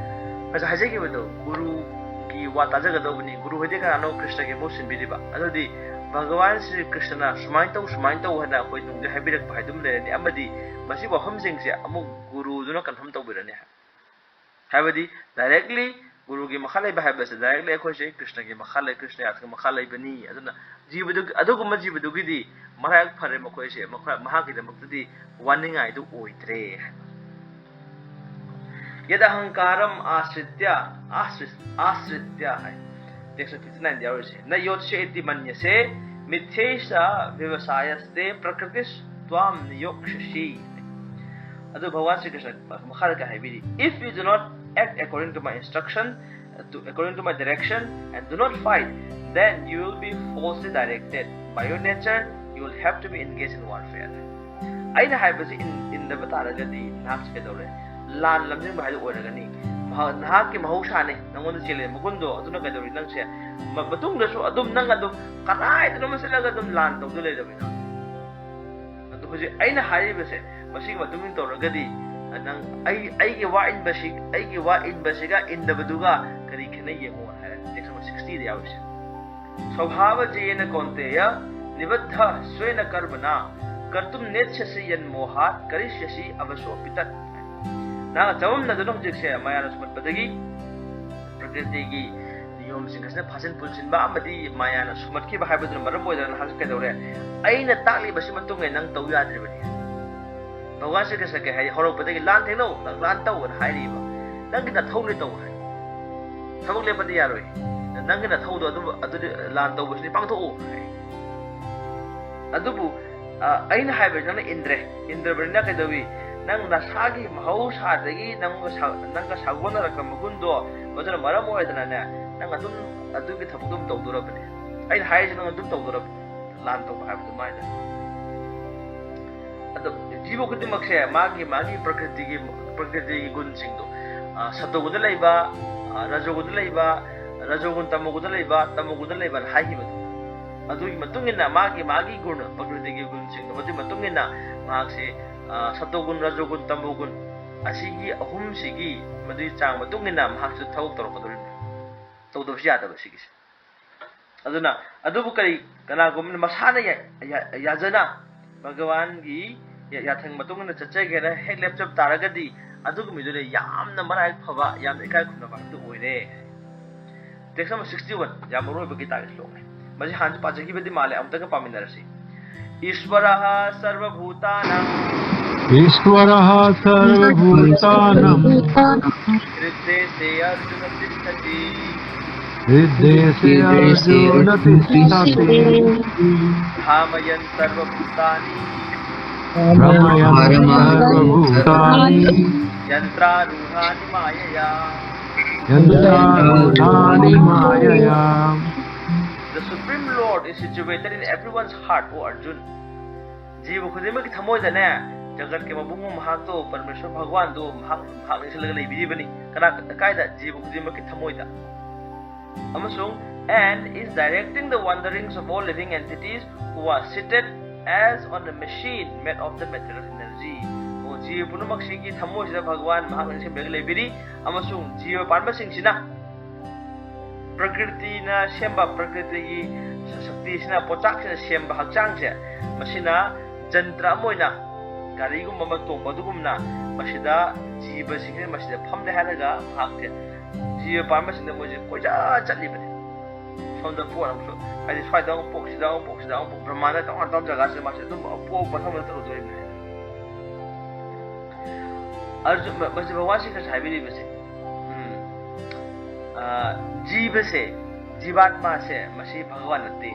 ꯉꯁꯥꯏ ꯍꯥꯏꯖꯈꯤꯕꯗꯣ, ꯒꯨꯔꯨꯒꯤ ꯋꯥ ꯇꯥꯖꯒꯗꯧꯕꯅꯤ꯫ ꯒꯨꯔꯨ ꯍꯥꯏꯗꯤ ꯀꯅꯥꯅꯣ? ꯀ꯭ꯔꯤꯁꯅꯒꯤ ꯃꯍꯨꯠ ꯁꯤꯟꯕꯤꯔꯤꯕ꯫ ꯑꯗꯨꯗꯤ ꯚꯒꯋꯥꯟ ꯁ꯭ꯔꯤ ꯀ꯭ꯔꯤꯁꯅꯅ ꯁꯨꯃꯥꯏꯅ ꯇꯧ, ꯁꯨꯃꯥꯏꯅ ꯇꯧ ꯍꯥꯏꯅ ꯑꯩꯈꯣꯏ ꯇꯨꯡꯗ ꯍꯥꯏꯕꯤꯔꯛꯄ ꯍꯥꯏꯗꯨꯝ ꯂꯩꯔꯅꯤ꯫ ꯑꯃꯗꯤ ꯃꯁꯤ ꯋꯥꯐꯝꯁꯤꯡꯁꯦ ꯑꯃꯨꯛ ꯒꯨꯔꯨꯗꯨꯅ ꯀꯟꯐꯥꯔꯝ ꯇꯧꯕꯤꯔꯅꯤ꯫ ꯍꯥꯏꯕꯗꯤ directly ꯒꯨꯔꯨꯒꯤ ꯃꯈꯥ ꯂꯩꯕ ꯍꯥꯏꯕꯁꯦ directly ꯑꯩꯈꯣꯏꯁꯦ ꯀ꯭ꯔꯤꯁꯅꯒꯤ ꯃꯈꯥ ꯂꯩ, ꯀ꯭ꯔꯤꯁꯅ ꯌꯥꯊꯪꯒꯤ ꯃꯈꯥ ꯂꯩꯕꯅꯤ꯫ ꯑꯗꯨꯅ ꯖꯤꯕꯗꯨ, ꯑꯗꯨꯒꯨꯝꯕ ꯖꯤꯕꯗꯨꯒꯤꯗꯤ ꯃꯔꯥꯏꯕꯛ ꯐꯔꯦ, ꯃꯈꯣꯏꯁꯦ, ꯃꯈꯣꯏ, ꯃꯍꯥꯛꯀꯤꯗꯃꯛꯇꯗꯤ ꯋꯥꯅꯤꯡꯉꯥꯏꯗꯨ ꯑꯣꯏꯗ꯭ꯔꯦ꯫ ꯌꯗꯍꯪꯀꯥꯔꯝ ꯑꯥꯁ꯭ꯔꯤꯇ꯭ꯌ, ꯑꯥꯁ꯭ꯔꯤ-, ꯑꯥꯁ꯭ꯔꯤꯇ꯭ꯌ ꯍꯥꯏ꯫ Text fifty nine ꯗ ꯌꯥꯎꯔꯤꯁꯦ꯫ ꯅ ꯌꯣꯠꯁꯦ ꯏꯇꯤ ꯃꯟꯌꯁꯦ, ꯃꯤꯊ꯭ꯌꯦꯁ ꯚ꯭ꯌꯚꯁꯥꯌꯁꯇꯦ, ꯄ꯭ꯔꯀ꯭ꯔꯤꯇꯤꯁ ꯇ꯭ꯋꯥꯝ ꯅꯤꯌꯣꯛꯁꯁꯤ꯫ ꯑꯗꯨ ꯚꯒꯋꯥꯟ ꯁ꯭ꯔꯤ ꯀ꯭ꯔꯤꯁꯅ ꯃꯈꯥꯗ ꯀꯩ ꯍꯥꯏꯕꯤꯔꯤ? If you do not act according to my instruction, to, according to my direction, and do not fight, Then you will be falsely directed. By your nature, you will have to be engaged in warfare. ꯑꯩꯅ ꯍꯥꯏꯕꯁꯤ ꯏꯟ- ꯏꯟꯗꯕ ꯇꯥꯔꯒꯗꯤ ꯅꯍꯥꯛꯁꯦ ꯀꯩꯗꯧꯔꯦ? ꯂꯥꯟ ꯂꯝꯖꯤꯡꯕ ꯍꯥꯏꯗꯨ ꯑꯣꯏꯔꯒꯅꯤ꯫ ꯃꯍꯥꯛ- ꯅꯍꯥꯛꯀꯤ ꯃꯍꯧꯁꯥꯅꯤ, ꯅꯪꯉꯣꯟꯗ ꯆꯦꯜꯂꯦ ꯃꯒꯨꯟꯗꯣ꯫ ꯑꯗꯨꯅ ꯀꯩꯗꯧꯔꯤ? ꯅꯪꯁꯦ ꯃ- ꯃꯇꯨꯡꯗꯁꯨ ꯑꯗꯨꯝ ꯅꯪ ꯑꯗꯨꯝ ꯀꯗꯥꯏꯗꯅꯣꯃ ꯆꯠꯂꯒ ꯑꯗꯨꯝ ꯂꯥꯟ ꯇꯧꯗꯨ ꯂꯩꯔꯕꯅꯤꯅ꯫ ꯑꯗꯨ ꯍꯧꯖꯤꯛ ꯑꯩꯅ ꯍꯥꯏꯔꯤꯕꯁꯦ ꯃꯁꯤꯒꯤ ꯃꯇꯨꯡ ꯏꯟꯅ ꯇꯧꯔꯒꯗꯤ, ꯅꯪ ꯑꯩ ꯑꯩꯒꯤ ꯋꯥ ꯏꯟꯕꯁꯤ ꯑꯩꯒꯤ ꯋꯥ ꯏꯟꯕꯁꯤꯒ ꯏꯟꯗꯕꯗꯨꯒ ꯀꯔꯤ ꯈꯦꯠꯅꯩ ꯌꯦꯡꯉꯣ ꯍꯥꯏꯔꯦ꯫ Text number sixty ꯗ ꯌꯥꯎꯔꯤꯁꯦ꯫ "ꯁ꯭ꯋꯚꯥꯕꯖꯌꯦꯅ ꯀꯧꯟꯇꯦꯌ ꯅꯤꯕꯗꯙ ꯁ꯭ꯋꯦꯅ ꯀꯔꯃꯅ ꯀꯔꯇꯨꯝ ꯅꯦꯠꯁ꯭ꯌꯁꯤ ꯌꯟ ꯃꯣꯍꯥꯠ ꯀꯔꯤꯁ꯭ꯌꯁꯤ ꯑꯚꯁꯣꯄꯤ ꯇꯠ"꯫ ꯅꯪ ꯆꯃꯝꯅꯗꯨꯅ ꯍꯧꯖꯤꯛꯁꯦ ꯃꯌꯥꯅ ꯁꯨꯝꯍꯠꯄꯗꯒꯤ ꯄ꯭ꯔꯀ꯭ꯔꯤꯇꯤꯒꯤ ꯅꯤꯌꯣꯝꯁꯤꯡ ꯑꯁꯤꯅ ꯐꯥꯖꯤꯟ ꯄꯨꯟꯁꯤꯟꯕ ꯑꯃꯗꯤ ꯃꯌꯥꯅ ꯁꯨꯝꯍꯠꯈꯤꯕ ꯍꯥꯏꯕꯗꯨꯅ ꯃꯔꯝ ꯑꯣꯏꯗꯅ ꯅꯍꯥꯛꯁꯨ ꯀꯩꯗꯧꯔꯦ? ꯑꯩꯅ ꯇꯥꯛꯂꯤꯕꯁꯤ ꯃꯇꯨꯡ ꯏꯟꯅ ꯅꯪ ꯇꯧ ꯌꯥꯗ꯭ꯔꯤꯕꯅꯤ꯫ ꯚꯒꯋꯥꯟ ꯁ꯭ꯔꯤ ꯀ꯭ꯔꯤꯁꯅ ꯀꯩ ꯍꯥꯏ? ꯍꯧꯔꯛꯄꯗꯒꯤ ꯂꯥꯟ ꯊꯦꯡꯅꯧ, ꯂꯥꯟ ꯇꯧꯑꯅ ꯍꯥꯏꯔꯤꯕ꯫ ꯅꯪꯒꯤ ꯅꯊꯧꯅꯦ ꯇꯧ ꯍꯥꯏ꯫ ꯊꯕꯛ ꯂꯦꯞꯄꯗꯤ ꯌꯥꯔꯣꯏ꯫ ꯅꯪꯒꯤ ꯅꯊꯧꯗꯣ ꯑꯗꯨ ꯑꯗꯨꯗꯤ ꯂꯥꯟ ꯇꯧꯕꯁꯤꯗꯤ ꯄꯥꯡꯊꯣꯛꯎ ꯍꯥꯏ꯫ ꯑꯗꯨꯕꯨ ꯑ, ꯑꯩꯅ ꯍꯥꯏꯕꯁꯤ ꯅꯪꯅ ꯏꯟꯗ꯭ꯔꯦ꯫ ꯏꯟꯗ꯭ꯔꯕꯅꯤꯅ ꯀꯩꯗꯧꯏ? ꯅꯪ ꯅꯁꯥꯒꯤ ꯃꯍꯧꯁꯥꯗꯒꯤ ꯅꯪꯒ ꯁꯥ- ꯅꯪꯒ ꯁꯥꯒꯣꯟꯅꯔꯛꯄ ꯃꯒꯨꯟꯗꯣ, ꯃꯗꯨꯅ ꯃꯔꯝ ꯑꯣꯏꯗꯅꯅꯦ, ꯅꯪ ꯑꯗꯨꯝ ꯑꯗꯨꯒꯤ ꯊꯕꯛꯇꯣ ꯑꯗꯨꯝ ꯇꯧꯗꯣꯔꯕꯅꯦ꯫ ꯑꯩꯅ ꯍꯥꯏꯔꯤꯁꯦ ꯅꯪ ꯑꯗꯨꯝ ꯇꯧꯗꯣꯔꯕꯅꯦ, ꯂꯥꯟ ꯇꯧꯕ ꯍꯥꯏꯕꯗꯨ ꯃꯥꯏꯗ꯫ ꯑꯗꯣ ꯖꯤꯕ ꯈꯨꯗꯤꯡꯃꯛꯁꯦ ꯃꯥꯒꯤ ꯃꯥꯒꯤ ꯄ꯭ꯔꯀ꯭ꯔꯤꯇꯤꯒꯤ ꯄ꯭ꯔꯀ꯭ꯔꯤꯇꯤꯒꯤ ꯒꯨꯟꯁꯤꯡꯗꯣ, ꯑ, ꯁꯇꯣꯒꯨꯟꯗ ꯂꯩꯕ, ꯑ, ꯔꯖꯣꯒꯨꯟꯗ ꯂꯩꯕ, ꯔꯖꯣꯒꯨꯟ ꯇꯃꯣꯒꯨꯟꯗ ꯂꯩꯕ, ꯇꯃꯣꯒꯨꯟꯗ ꯂꯩꯕꯅ ꯍꯥꯏꯈꯤꯕꯗꯣ, ꯑꯗꯨꯒꯤ ꯃꯇꯨꯡ ꯏꯟꯅ ꯃꯥꯒꯤ ꯃꯥꯒꯤ ꯒꯨꯟ, ꯄ꯭ꯔꯀ꯭ꯔꯤꯇꯤꯒꯤ ꯒꯨꯟꯁꯤꯡꯗꯣ, ꯃꯗꯨꯒꯤ ꯃꯇꯨꯡ ꯏꯟꯅ ꯃꯍꯥꯛꯁꯦ, ꯑ, ꯁꯇꯣꯒꯨꯟ, ꯔꯖꯣꯒꯨꯟ, ꯇꯃꯣꯒꯨꯟ ꯑꯁꯤꯒꯤ ꯑꯍꯨꯝꯁꯤꯒꯤ ꯃꯗꯨꯒꯤ ꯆꯥꯡ ꯃꯇꯨꯡ ꯏꯟꯅ ꯃꯍꯥꯛꯁꯨ ꯊꯕꯛ ꯇꯧꯔꯛꯀꯗꯧꯔꯤꯕꯅꯤ꯫ ꯇꯧꯗꯕꯁꯨ ꯌꯥꯗꯕ ꯁꯤꯒꯤꯁꯦ꯫ ꯑꯗꯨꯅ ꯑꯗꯨꯕꯨ ꯀꯔꯤ, ꯀꯅꯥꯒꯨꯝꯕꯅ ꯃꯁꯥꯅ ꯌꯥ- ꯌꯥ- ꯌꯥꯖꯅ ꯚꯒꯋꯥꯟꯒꯤ ꯌꯥ- ꯌꯥꯊꯪ ꯃꯇꯨꯡ ꯏꯟꯅ ꯆꯠꯆꯒꯦꯅ ꯍꯦꯛ ꯂꯦꯞꯆꯕ ꯇꯥꯔꯒꯗꯤ, ꯑꯗꯨꯒꯤ ꯃꯤꯗꯨꯅ ꯌꯥꯝꯅ ꯃꯔꯥꯏꯕꯛ ꯐꯕ, ꯌꯥꯝꯅ ꯏꯀꯥꯏ ꯈꯨꯝꯅꯕ ꯍꯥꯏꯕꯗꯨ ꯑꯣꯏꯔꯦ꯫ Text number sixty one, ꯌꯥꯝ ꯃꯔꯨ ꯑꯣꯏꯕ ꯒꯤꯇꯥꯒꯤ ꯁ꯭ꯂꯣꯛꯅꯤ꯫ ꯃꯁꯤ ꯍꯥꯟꯅꯁꯨ ꯄꯥꯖꯈꯤꯕꯗꯤ ꯃꯥꯜꯂꯦ, ꯑꯃꯨꯛꯇꯒ ꯄꯥꯃꯤꯟꯅꯔꯁꯤ꯫ ईश्वरः सर्वभूतानां ईश्वरः सर्वभूतानां हृद्देशे अर्जुन तिष्ठति। हृद्देशे अर्जुन तिष्ठति। भ्रामयन् सर्वभूतानि भ्रमयन् सर्वभूतानि यन्त्रारूढानि मायया। यन्त्रारूढानि मायया। is situated in everyone's heart, O Arjun. ꯖꯤꯕ ꯈꯨꯗꯤꯡꯃꯛꯀꯤ ꯊꯃꯣꯏꯗꯅꯦ ꯖꯒꯠꯀꯤ ꯃꯄꯨꯡꯕ ꯃꯍꯥꯛꯇꯣ, ꯄꯔꯃꯦꯁꯣꯔ ꯚꯒꯋꯥꯟꯗꯣ ꯃꯍꯥꯛ ꯃꯍꯥꯛ ꯅꯤꯡꯁꯤꯜꯂꯒ ꯂꯩꯕꯤꯔꯤꯕꯅꯤ꯫ ꯀꯅꯥ ꯀꯥꯏꯗ? ꯖꯤꯕ ꯈꯨꯗꯤꯡꯃꯛꯀꯤ ꯊꯃꯣꯏꯗ꯫ ꯑꯃꯁꯨꯡ and is directing the wanderings of all living entities who are seated as on a machine made of the material energy. ꯑꯣ, ꯖꯤꯕ ꯄꯨꯝꯅꯃꯛꯁꯤꯒꯤ ꯊꯃꯣꯏꯁꯤꯗ ꯚꯒꯋꯥꯟ ꯃꯍꯥꯛ ꯅꯤꯡꯁꯤꯡꯕꯤꯔꯒ ꯂꯩꯕꯤꯔꯤ꯫ ꯑꯃꯁꯨꯡ ꯖꯤꯕ ꯄꯥꯟꯕꯁꯤꯡꯁꯤꯅ ꯄ꯭ꯔꯀ꯭ꯔꯤꯇꯤꯅ ꯁꯦꯝꯕ, ꯄ꯭ꯔꯀ꯭ꯔꯤꯇꯤꯒꯤ ꯁꯛꯇꯤꯁꯤꯅ, ꯄꯣꯠꯆꯥꯛꯁꯤꯅ ꯁꯦꯝꯕ ꯍꯛꯆꯥꯡꯁꯦ, ꯃꯁꯤꯅ ꯖꯟꯇ꯭ꯔ ꯑꯃ ꯑꯣꯏꯅ, ꯒꯥꯔꯤꯒꯨꯝꯕ ꯑꯃ ꯇꯣꯡꯕ ꯑꯗꯨꯒꯨꯝꯅ, ꯃꯁꯤꯗ ꯖꯤꯕꯁꯤꯡꯁꯤꯅ ꯃꯁꯤꯗ ꯐꯝꯂꯦ ꯍꯥꯏꯔꯒ ꯃꯍꯥꯛꯁꯦ ꯖꯤꯕ ꯄꯥꯟꯕꯁꯤꯡꯗ ꯃꯣꯏꯁꯦ ꯀꯣꯏꯆꯠ ꯆꯠꯂꯤꯕꯅꯤ꯫ ꯁꯣꯝꯗ ꯄꯣꯠ ꯑꯃꯁꯨ, ꯍꯥꯏꯗꯤ ꯁ꯭ꯋꯥꯏꯗ ꯑꯃꯨꯛ ꯄꯣꯛ, ꯁꯤꯗ ꯑꯃꯨꯛ ꯄꯣꯛ, ꯁꯤꯗ ꯑꯃꯨꯛ ꯄꯣꯛ, ꯕ꯭ꯔꯍ꯭ꯃꯥꯟꯗ ꯇꯣꯉꯥꯟ ꯇꯣꯉꯥꯟꯕ ꯖꯒꯥꯁꯤꯗ ꯃꯥꯁꯦ ꯑꯗꯨꯝ ꯑꯄꯣꯛ ꯃꯊꯪ ꯃꯊꯪ ꯇꯧꯗꯣꯔꯤꯕꯅꯤ꯫ ꯑꯔꯖꯨꯟ, ꯃ-, ꯃꯁꯤ ꯚꯒꯋꯥꯟ ꯁ꯭ꯔꯤ ꯀ꯭ꯔꯤꯁꯅ ꯍꯥꯏꯕꯤꯔꯤꯕꯁꯦ, ꯎꯝ, ꯑ, ꯖꯤꯕꯁꯦ, ꯖꯤꯕꯥꯠꯃꯥꯁꯦ, ꯃꯁꯤ ꯚꯒꯋꯥꯟ ꯅꯠꯇꯦ꯫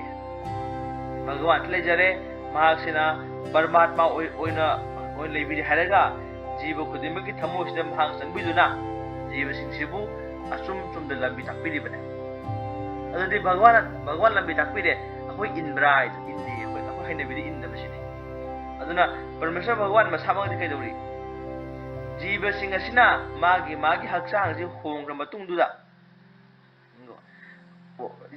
ꯚꯒꯋꯥꯟ ꯂꯩꯖꯔꯦ, ꯃꯍꯥꯛꯁꯤꯅ ꯄꯔꯃꯥꯠꯃꯥ ꯑꯣꯏ-, ꯑꯣꯏꯅ, ꯑꯣꯏꯅ ꯂꯩꯕꯤꯔꯦ ꯍꯥꯏꯔꯒ ꯖꯤꯕ ꯈꯨꯗꯤꯡꯃꯛꯀꯤ ꯊꯃꯣꯏꯁꯤꯗ ꯃꯍꯥꯛ ꯆꯪꯕꯤꯗꯨꯅ ꯖꯤꯕꯁꯤꯡꯁꯤꯕꯨ ꯑꯆꯨꯝ ꯆꯨꯝꯗ ꯂꯝꯕꯤ ꯇꯥꯛꯄꯤꯔꯤꯕꯅꯦ꯫ ꯑꯗꯨꯗꯤ ꯚꯒꯋꯥꯟ, ꯚꯒꯋꯥꯟ ꯂꯝꯕꯤ ꯇꯥꯛꯄꯤꯔꯦ, ꯑꯩꯈꯣꯏ ꯏꯟꯕ꯭ꯔꯥ ꯍꯥꯏꯗꯣ ꯏꯟꯗꯦ, ꯑꯩꯈꯣꯏ, ꯑꯩꯈꯣꯏ ꯍꯩꯅꯕꯤꯗ ꯏꯟꯗꯕꯁꯤꯅꯤ꯫ ꯑꯗꯨꯅ ꯄꯔꯃꯦꯁꯣꯔ ꯚꯒꯋꯥꯟ ꯃꯁꯥꯃꯛꯅꯗꯤ ꯀꯩꯗꯧꯔꯤ? ꯖꯤꯕꯁꯤꯡ ꯑꯁꯤꯅ ꯃꯥꯒꯤ, ꯃꯥꯒꯤ ꯍꯛꯆꯥꯡꯁꯤ ꯍꯣꯡꯈ꯭ꯔ ꯃꯇꯨꯡꯗꯨꯗ,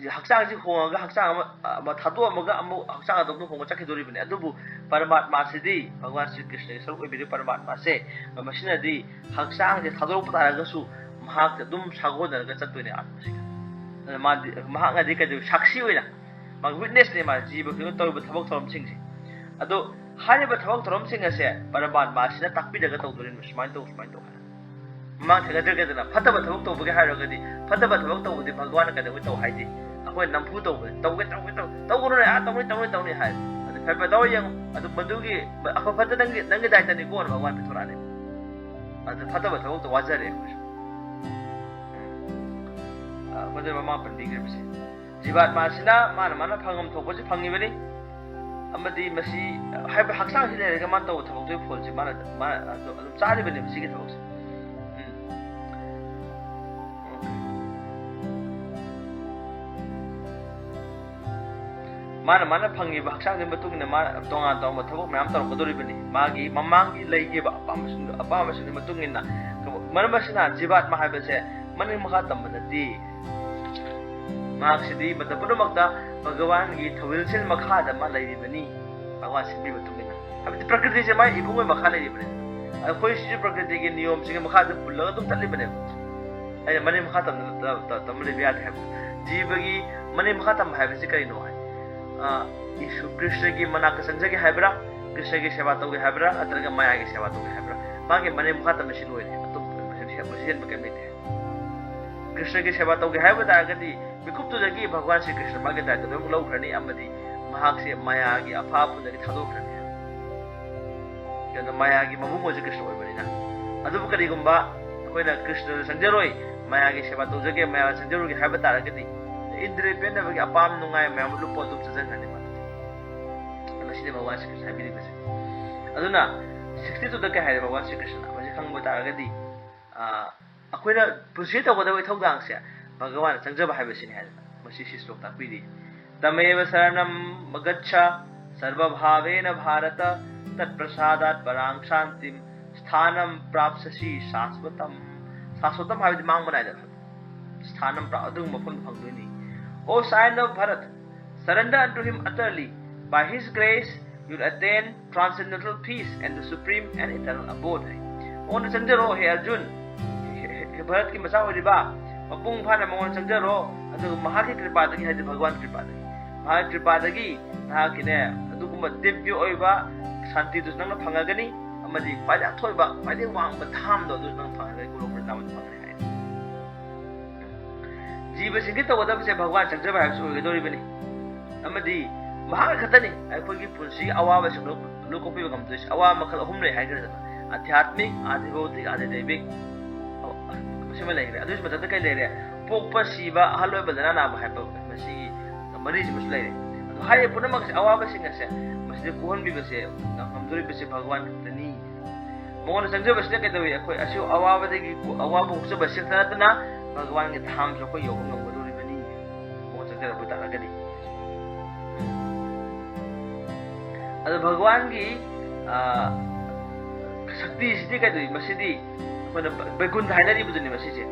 ꯍꯛꯆꯥꯡꯁꯤ ꯍꯣꯡꯉꯒ ꯍꯛꯆꯥꯡ ꯑꯃ, ꯑꯃ ꯊꯥꯗꯣꯛꯑꯝꯃꯒ ꯑꯃꯨꯛ ꯍꯛꯆꯥꯡ ꯑꯇꯣꯞꯄ ꯍꯣꯡꯕ ꯆꯠꯈꯤꯗꯣꯔꯤꯕꯅꯤ꯫ ꯑꯗꯨꯕꯨ ꯄꯔꯃꯥꯠꯃꯥꯁꯤꯗꯤ, ꯚꯒꯋꯥꯟ ꯁ꯭ꯔꯤ ꯀ꯭ꯔꯤꯁꯅꯒꯤ ꯁꯔꯨꯛ ꯑꯣꯏꯕꯤꯔꯤꯕ ꯄꯔꯃꯥꯠꯃꯥꯁꯦ, ꯃꯁꯤꯅꯗꯤ ꯍꯛꯆꯥꯡꯁꯦ ꯊꯥꯗꯣꯔꯛꯄ ꯇꯥꯔꯒꯁꯨ ꯃꯍꯥꯛꯇ ꯑꯗꯨꯝ ꯁꯥꯒꯣꯟꯅꯔꯒ ꯆꯠꯇꯣꯏꯅꯦ ꯑꯥꯠꯃꯁꯤꯒ꯫ ꯑꯗꯨꯅ ꯃꯥꯗꯤ, ꯃꯍꯥꯛꯅꯗꯤ ꯀꯩꯗꯧ-, ꯁꯥꯛꯁꯤ ꯑꯣꯏꯅ, ꯃꯥꯒꯤ ꯋꯤꯠꯅꯦꯁꯅꯦ ꯃꯥ ꯖꯤꯕ ꯈꯨꯗꯤꯡꯃꯛ ꯇꯧꯔꯤꯕ ꯊꯕꯛ ꯊꯧꯔꯝꯁꯤꯡꯁꯦ꯫ ꯑꯗꯣ ꯍꯥꯏꯔꯤꯕ ꯊꯕꯛ ꯊꯧꯔꯝꯁꯤꯡ ꯑꯁꯦ ꯄꯔꯃꯥꯠꯃꯥꯁꯤꯅ ꯇꯥꯛꯄꯤꯔꯒ ꯇꯧꯗꯣꯔꯤꯕꯅꯤ, ꯁꯨꯃꯥꯏꯅ ꯇꯧ, ꯁꯨꯃꯥꯏꯅ ꯇꯧ ꯍꯥꯏꯅ꯫ ꯃꯃꯥꯡ ꯊꯦꯡꯅꯖꯒꯦꯗꯅ, ꯐꯠꯇꯕ ꯊꯕꯛ ꯇꯧꯕꯒꯤ ꯍꯥꯏꯔꯒꯗꯤ, ꯐꯠꯇꯕ ꯊꯕꯛ ꯇꯧꯕꯗꯤ ꯚꯒꯋꯥꯟꯅ ꯀꯩꯗꯧꯉꯩ ꯇꯧ ꯍꯥꯏꯗꯦ꯫ ꯑꯩꯈꯣꯏ ꯅꯝꯐꯨ ꯇꯧꯕꯅꯤ, ꯇꯧꯒꯦ, ꯇꯧꯒꯦ, ꯇꯧ-, ꯇꯧꯒꯅꯨꯅꯦ, ꯑꯥ, ꯇꯧꯅꯤ, ꯇꯧꯅꯤ, ꯇꯧꯅꯤ ꯍꯥꯏ꯫ ꯑꯗꯨ ꯐꯔꯦ, ꯐꯔꯦ, ꯇꯧꯔ ꯌꯦꯡꯉꯨ꯫ ꯑꯗꯨ ꯃꯗꯨꯒꯤ ꯑꯐ ꯐꯠꯇ ꯅꯪꯒꯤ, ꯅꯪꯒꯤ ꯗꯥꯏꯇꯅꯤꯀꯣꯅ ꯚꯒꯋꯥꯟ ꯄꯤꯊꯣꯔꯛꯑꯅꯤ꯫ ꯑꯗꯨ ꯐꯠꯇꯕ ꯊꯕꯛꯇ ꯋꯥꯖꯔꯦ ꯑꯩꯈꯣꯏꯁꯨ꯫ ꯎꯝ꯫ ꯑ, ꯃꯗꯨ ꯃꯃꯥ ꯄꯟꯕꯤꯈ꯭ꯔꯤꯕꯁꯦ꯫ ꯖꯤꯕꯥꯠꯃꯥꯁꯤꯅ ꯃꯥꯅ, ꯃꯥꯅ ꯐꯪꯐꯝ ꯊꯣꯛꯄꯁꯤ ꯐꯪꯉꯤꯕꯅꯤ꯫ ꯑꯃꯗꯤ ꯃꯁꯤ, ꯍꯥꯏꯕ ꯍꯛꯆꯥꯡꯁꯤ ꯂꯩꯔꯒ ꯃꯥꯅ ꯇꯧꯕ ꯊꯕꯛꯇꯨꯒꯤ ꯐꯣꯜꯁꯤ ꯃꯥꯅ, ꯃꯥꯅ ꯑꯗꯨ-, ꯑꯗꯨꯝ ꯆꯥꯔꯤꯕꯅꯦꯕ ꯁꯤꯒꯤ ꯊꯕꯛꯁꯦ꯫ ꯎꯝ꯫ ꯃꯥꯅ ꯃꯥꯅ ꯐꯪꯉꯤꯕ ꯍꯛꯆꯥꯡꯗꯨꯒꯤ ꯃꯇꯨꯡ ꯏꯟꯅ ꯃꯥ ꯇꯣꯉꯥꯟ ꯇꯣꯉꯥꯟꯕ ꯊꯕꯛ ꯃꯌꯥꯝ ꯇꯧꯔꯛꯀꯗꯧꯔꯤꯕꯅꯤ꯫ ꯃꯥꯒꯤ ꯃꯃꯥꯡꯒꯤ ꯂꯩꯈꯤꯕ ꯑꯄꯥꯝꯕꯁꯤꯡꯗꯨ, ꯑꯄꯥꯝꯕꯁꯤꯡꯗꯨꯒꯤ ꯃꯇꯨꯡ ꯏꯟꯅ꯫ ꯃꯔꯝ ꯑꯁꯤꯅ ꯖꯤꯕꯥꯠꯃ ꯍꯥꯏꯕꯁꯦ ꯃꯅꯤꯡ ꯃꯈꯥ ꯇꯝꯕ ꯅꯠꯇꯦ꯫ ꯃꯍꯥꯛꯁꯤꯗꯤ ꯃꯇꯝ ꯄꯨꯝꯅꯃꯛꯇ ꯚꯒꯋꯥꯟꯒꯤ ꯊꯧꯖꯤꯜꯁꯤꯡ ꯃꯈꯥꯗ ꯃꯥ ꯂꯩꯔꯤꯕꯅꯤ꯫ ꯚꯒꯋꯥꯟ ꯁꯤꯟꯕꯒꯤ ꯃꯇꯨꯡ ꯏꯟꯅ꯫ ꯍꯥꯏꯕꯗꯤ ꯄ꯭ꯔꯀ꯭ꯔꯤꯇꯤꯁꯦ ꯃꯥꯒꯤ ꯏꯕꯨꯡꯒꯤ ꯃꯈꯥ ꯂꯩꯔꯤꯕꯅꯤ꯫ ꯑꯩꯈꯣꯏꯁꯤꯁꯨ ꯄ꯭ꯔꯀ꯭ꯔꯤꯇꯤꯒꯤ ꯅꯤꯌꯣꯝꯁꯤꯡꯒꯤ ꯃꯈꯥꯗ ꯄꯨꯜꯂꯒ ꯑꯗꯨꯝ ꯆꯠꯂꯤꯕꯅꯦꯕ꯫ ꯑꯩꯅ ꯃꯅꯤꯡ ꯃꯈꯥ ꯇꯝꯗ-, ꯇ-, ꯇ-, ꯇꯝꯕ ꯂꯩꯕ ꯌꯥꯗꯦ ꯍꯥꯏꯕ꯫ ꯖꯤꯕꯒꯤ ꯃꯅꯤꯡ ꯃꯈꯥ ꯇꯝꯕ ꯍꯥꯏꯕꯁꯤ ꯀꯔꯤꯅꯣ ꯍꯥꯏ? ꯑ, ꯏꯁꯨ ꯀ꯭ꯔꯤꯁꯅꯒꯤ ꯃꯅꯥꯛꯇ ꯆꯪꯖꯒꯦ ꯍꯥꯏꯕ꯭ꯔꯥ? ꯀ꯭ꯔꯤꯁꯅꯒꯤ ꯁꯦꯕꯥ ꯇꯧꯒꯦ ꯍꯥꯏꯕ꯭ꯔꯥ? ꯅꯠꯇ꯭ꯔꯒ ꯃꯥꯌꯥꯒꯤ ꯁꯦꯕꯥ ꯇꯧꯒꯦ ꯍꯥꯏꯕ꯭ꯔꯥ? ꯃꯥꯒꯤ ꯃꯅꯤꯡ ꯃꯈꯥ ꯇꯝꯕꯁꯤ ꯂꯣꯏꯔꯦ꯫ ꯑꯇꯣꯞꯄ ꯃꯁꯤ, ꯃꯁꯤ ꯍꯦꯟꯕ ꯀꯔꯤꯝ ꯂꯩꯇꯦ꯫ ꯀ꯭ꯔꯤꯁꯅꯒꯤ ꯁꯦꯕꯥ ꯇꯧꯒꯦ ꯍꯥꯏꯕ ꯇꯥꯔꯒꯗꯤ ꯃꯤꯀꯨꯞꯇꯨꯗꯒꯤ ꯚꯒꯋꯥꯟ ꯁ꯭ꯔꯤ ꯀ꯭ꯔꯤꯁꯅ ꯃꯥꯒꯤ ꯗꯥꯏꯇ ꯂꯣꯏꯅꯃꯛ ꯂꯧꯈ꯭ꯔꯅꯤ ꯑꯃꯗꯤ ꯃꯍꯥꯛꯁꯦ ꯃꯥꯌꯥꯒꯤ ꯑꯐꯥ ꯑꯄꯨꯟꯗꯒꯤ ꯊꯥꯗꯣꯛꯈ꯭ꯔꯅꯤ꯫ ꯑꯗꯨꯅ ꯃꯥꯌꯥꯒꯤ ꯃꯕꯨꯡ ꯑꯣꯏꯁꯨ ꯀ꯭ꯔꯤꯁꯅ ꯑꯣꯏꯕꯅꯤꯅ꯫ ꯑꯗꯨꯕꯨ ꯀꯔꯤꯒꯨꯝꯕ ꯑꯩꯈꯣꯏꯅ ꯀ꯭ꯔꯤꯁꯅꯗ ꯆꯪꯖꯔꯣꯏ, ꯃꯥꯌꯥꯒꯤ ꯁꯦꯕꯥ ꯇꯧꯖꯒꯦ, ꯃꯥꯌꯥꯗ ꯆꯪꯖꯔꯣꯏꯒꯦ ꯍꯥꯏꯕ ꯇꯥꯔꯒꯗꯤ ꯏꯟꯗ꯭ꯔꯤꯌ ꯄꯦꯟꯅꯕꯒꯤ ꯑꯄꯥꯝ ꯅꯨꯡꯉꯥꯏ ꯃꯌꯥꯝ ꯂꯨꯞꯄ ꯑꯗꯨꯝ ꯆꯠꯆꯈ꯭ꯔꯅꯤ ꯃꯥꯗꯤ꯫ ꯃꯁꯤꯅꯤ ꯚꯒꯋꯥꯟ ꯁ꯭ꯔꯤ ꯀ꯭ꯔꯤꯁꯅ ꯍꯥꯏꯕꯤꯔꯤꯕꯁꯦ꯫ ꯑꯗꯨꯅ ꯁꯤꯛꯁꯇꯤ ꯇꯨꯗ ꯀꯩ ꯍꯥꯏꯔꯦ ꯚꯒꯋꯥꯟ ꯁ꯭ꯔꯤ ꯀ꯭ꯔꯤꯁꯅ? ꯃꯁꯤ ꯈꯪꯕ ꯇꯥꯔꯒꯗꯤ, ꯑ, ꯑꯩꯈꯣꯏꯅ ꯄꯨꯟꯁꯤ ꯇꯧꯒꯗꯕ ꯏꯊꯧꯗꯥꯡꯁꯦ ꯚꯒꯋꯥꯟꯗ ꯆꯪꯖꯕ ꯍꯥꯏꯕꯁꯤꯅꯤ ꯍꯥꯏꯗꯅ ꯃꯁꯤ ꯁꯤ ꯁ꯭ꯂꯣꯛ ꯇꯥꯛꯄꯤꯔꯤ꯫ "ꯇꯃꯦꯕ ꯁꯔꯅꯝ ꯒꯆꯥ ꯁꯔꯕꯚꯥꯕꯦꯅ ꯚꯥꯔꯇ, ꯇꯠ ꯄ꯭ꯔꯁꯥꯗꯥꯠ ꯄꯔꯥꯡ ꯁꯥꯟꯇꯤꯝ ꯁ꯭ꯊꯥꯅꯝ ꯄ꯭ꯔꯥꯞꯁꯁꯤ ꯁꯥꯁ꯭ꯋꯇꯝ"꯫ ꯁꯥꯁ꯭ꯋꯇꯝ ꯍꯥꯏꯕꯗꯤ ꯃꯥꯡꯕ ꯅꯥꯏꯗꯕ꯫ ꯁ꯭ꯊꯥꯅꯝ ꯄ꯭ꯔꯥꯞ, ꯑꯗꯨꯒꯨꯝꯕ ꯃꯐꯝꯗ ꯐꯪꯗꯣꯏꯅꯤ꯫ "O Saint of Bharat, surrender unto him utterly. By his grace, you'll attain transcendental peace and the supreme and eternal abode" ꯍꯥꯏ꯫ ꯃꯉꯣꯟꯗ ꯆꯪꯖꯔꯣ, ꯍꯦ ꯑꯔꯖꯨꯟ, ꯍꯦ, ꯍꯦ, ꯍꯦ ꯚꯥꯔꯠꯀꯤ ꯃꯆꯥ ꯑꯣꯏꯔꯤꯕ, ꯃꯄꯨꯡ ꯐꯥꯅ ꯃꯉꯣꯟꯗ ꯆꯪꯖꯔꯣ, ꯑꯗꯨꯒ ꯃꯍꯥꯛꯀꯤ ꯀ꯭ꯔꯤꯄꯥꯗꯒꯤ, ꯍꯥꯏꯗꯤ ꯚꯒꯋꯥꯟ ꯀ꯭ꯔꯤꯄꯥꯗꯒꯤ, ꯃꯍꯥꯛꯀꯤ ꯀ꯭ꯔꯤꯄꯥꯗꯒꯤ ꯅꯍꯥꯛꯀꯤꯅꯦ ꯑꯗꯨꯒꯨꯝꯕ ꯗꯤꯕ꯭ꯌ ꯑꯣꯏꯕ ꯁꯥꯟꯇꯤꯗꯨꯁꯨ ꯅꯪꯅ ꯐꯪꯉꯒꯅꯤ, ꯑꯃꯗꯤ ꯈ꯭ꯋꯥꯏꯗꯒꯤ ꯑꯊꯣꯏꯕ, ꯈ꯭ꯋꯥꯏꯗꯒꯤ ꯋꯥꯡꯕ ꯙꯥꯝꯗꯣ ꯑꯗꯨꯁꯨ ꯅꯪ ꯐꯪꯉꯒꯅꯤ, ꯒꯣꯂꯣꯛ ꯕ꯭ꯔꯤꯟꯗꯥꯕꯟꯗ ꯐꯪꯒꯅꯤ ꯍꯥꯏ꯫ ꯖꯤꯕꯁꯤꯡꯒꯤ ꯇꯧꯒꯗꯕꯁꯦ ꯚꯒꯋꯥꯟ ꯆꯪꯖꯕ ꯍꯥꯏꯕꯁꯤ ꯑꯣꯏꯒꯗꯧꯔꯤꯕꯅꯤ꯫ ꯑꯃꯗꯤ ꯃꯍꯥꯛ ꯈꯛꯇꯅꯤ ꯑꯩꯈꯣꯏꯒꯤ ꯄꯨꯟꯁꯤꯒꯤ ꯑꯋꯥꯕꯁꯤꯡꯗꯨ ꯂꯣꯏ ꯀꯣꯛꯄꯤꯕ ꯉꯝꯗꯣꯏꯁꯦ꯫ ꯑꯋꯥꯕ ꯃꯈꯜ ꯑꯍꯨꯝ ꯂꯩ ꯍꯥꯏꯈ꯭ꯔꯦꯗꯅ, ꯑꯙ꯭ꯌꯥꯠꯃꯤꯛ, ꯑꯥꯙꯤꯚꯧꯇꯤꯛ, ꯑꯥꯙꯤꯗꯩꯕꯤꯛ꯫ ꯑꯣ, ꯃꯁꯤꯃ ꯂꯩꯈ꯭ꯔꯦ꯫ ꯑꯗꯨꯒꯤ ꯃꯊꯛꯇ ꯀꯩ ꯂꯩꯔꯦ? ꯄꯣꯛꯄ, ꯁꯤꯕ, ꯑꯍꯜ ꯑꯣꯏꯕ, ꯂꯥꯏꯅꯥ ꯅꯥꯕ ꯍꯥꯏꯕ ꯃꯁꯤꯒꯤ ꯃꯔꯤꯁꯤꯃꯁꯨ ꯂꯩꯔꯦ꯫ ꯑꯗꯣ ꯍꯥꯏꯔꯤꯕ ꯄꯨꯝꯅꯃꯛꯁꯦ, ꯑꯋꯥꯕꯁꯤꯡ ꯑꯁꯦ ꯃꯁꯤꯗ ꯀꯣꯛꯍꯟꯕꯤꯕꯁꯦ ꯉꯝꯗꯣꯔꯤꯕꯁꯦ ꯚꯒꯋꯥꯟ ꯈꯛꯇꯅꯤ꯫ ꯃꯉꯣꯟꯗ ꯆꯪꯖꯕꯁꯤꯅ ꯀꯩꯗꯧꯏ? ꯑꯩꯈꯣꯏ ꯑꯁꯤ ꯑꯋꯥꯕꯗꯒꯤ, ꯑꯋꯥꯕ ꯀꯣꯛꯆꯕ ꯈꯛꯇ ꯅꯠꯇꯅ ꯚꯒꯋꯥꯟꯒꯤ ꯙꯥꯝꯁꯨ ꯑꯩꯈꯣꯏ ꯌꯧꯕ ꯉꯝꯒꯗꯧꯔꯤꯕꯅꯤ, ꯃꯉꯣꯟꯗ ꯆꯪꯖꯔꯛꯄ ꯇꯥꯔꯒꯗꯤ꯫ ꯑꯗ ꯚꯒꯋꯥꯟꯒꯤ ꯁꯛꯇꯤꯁꯤꯗꯤ ꯀꯩꯗꯧꯏ? ꯃꯁꯤꯗꯤ ꯑꯩꯈꯣꯏꯅ ꯕꯩꯀꯨꯟꯊ ꯍꯥꯏꯅꯔꯤꯕꯗꯨꯅꯤ꯫ ꯃꯁꯤꯁꯦ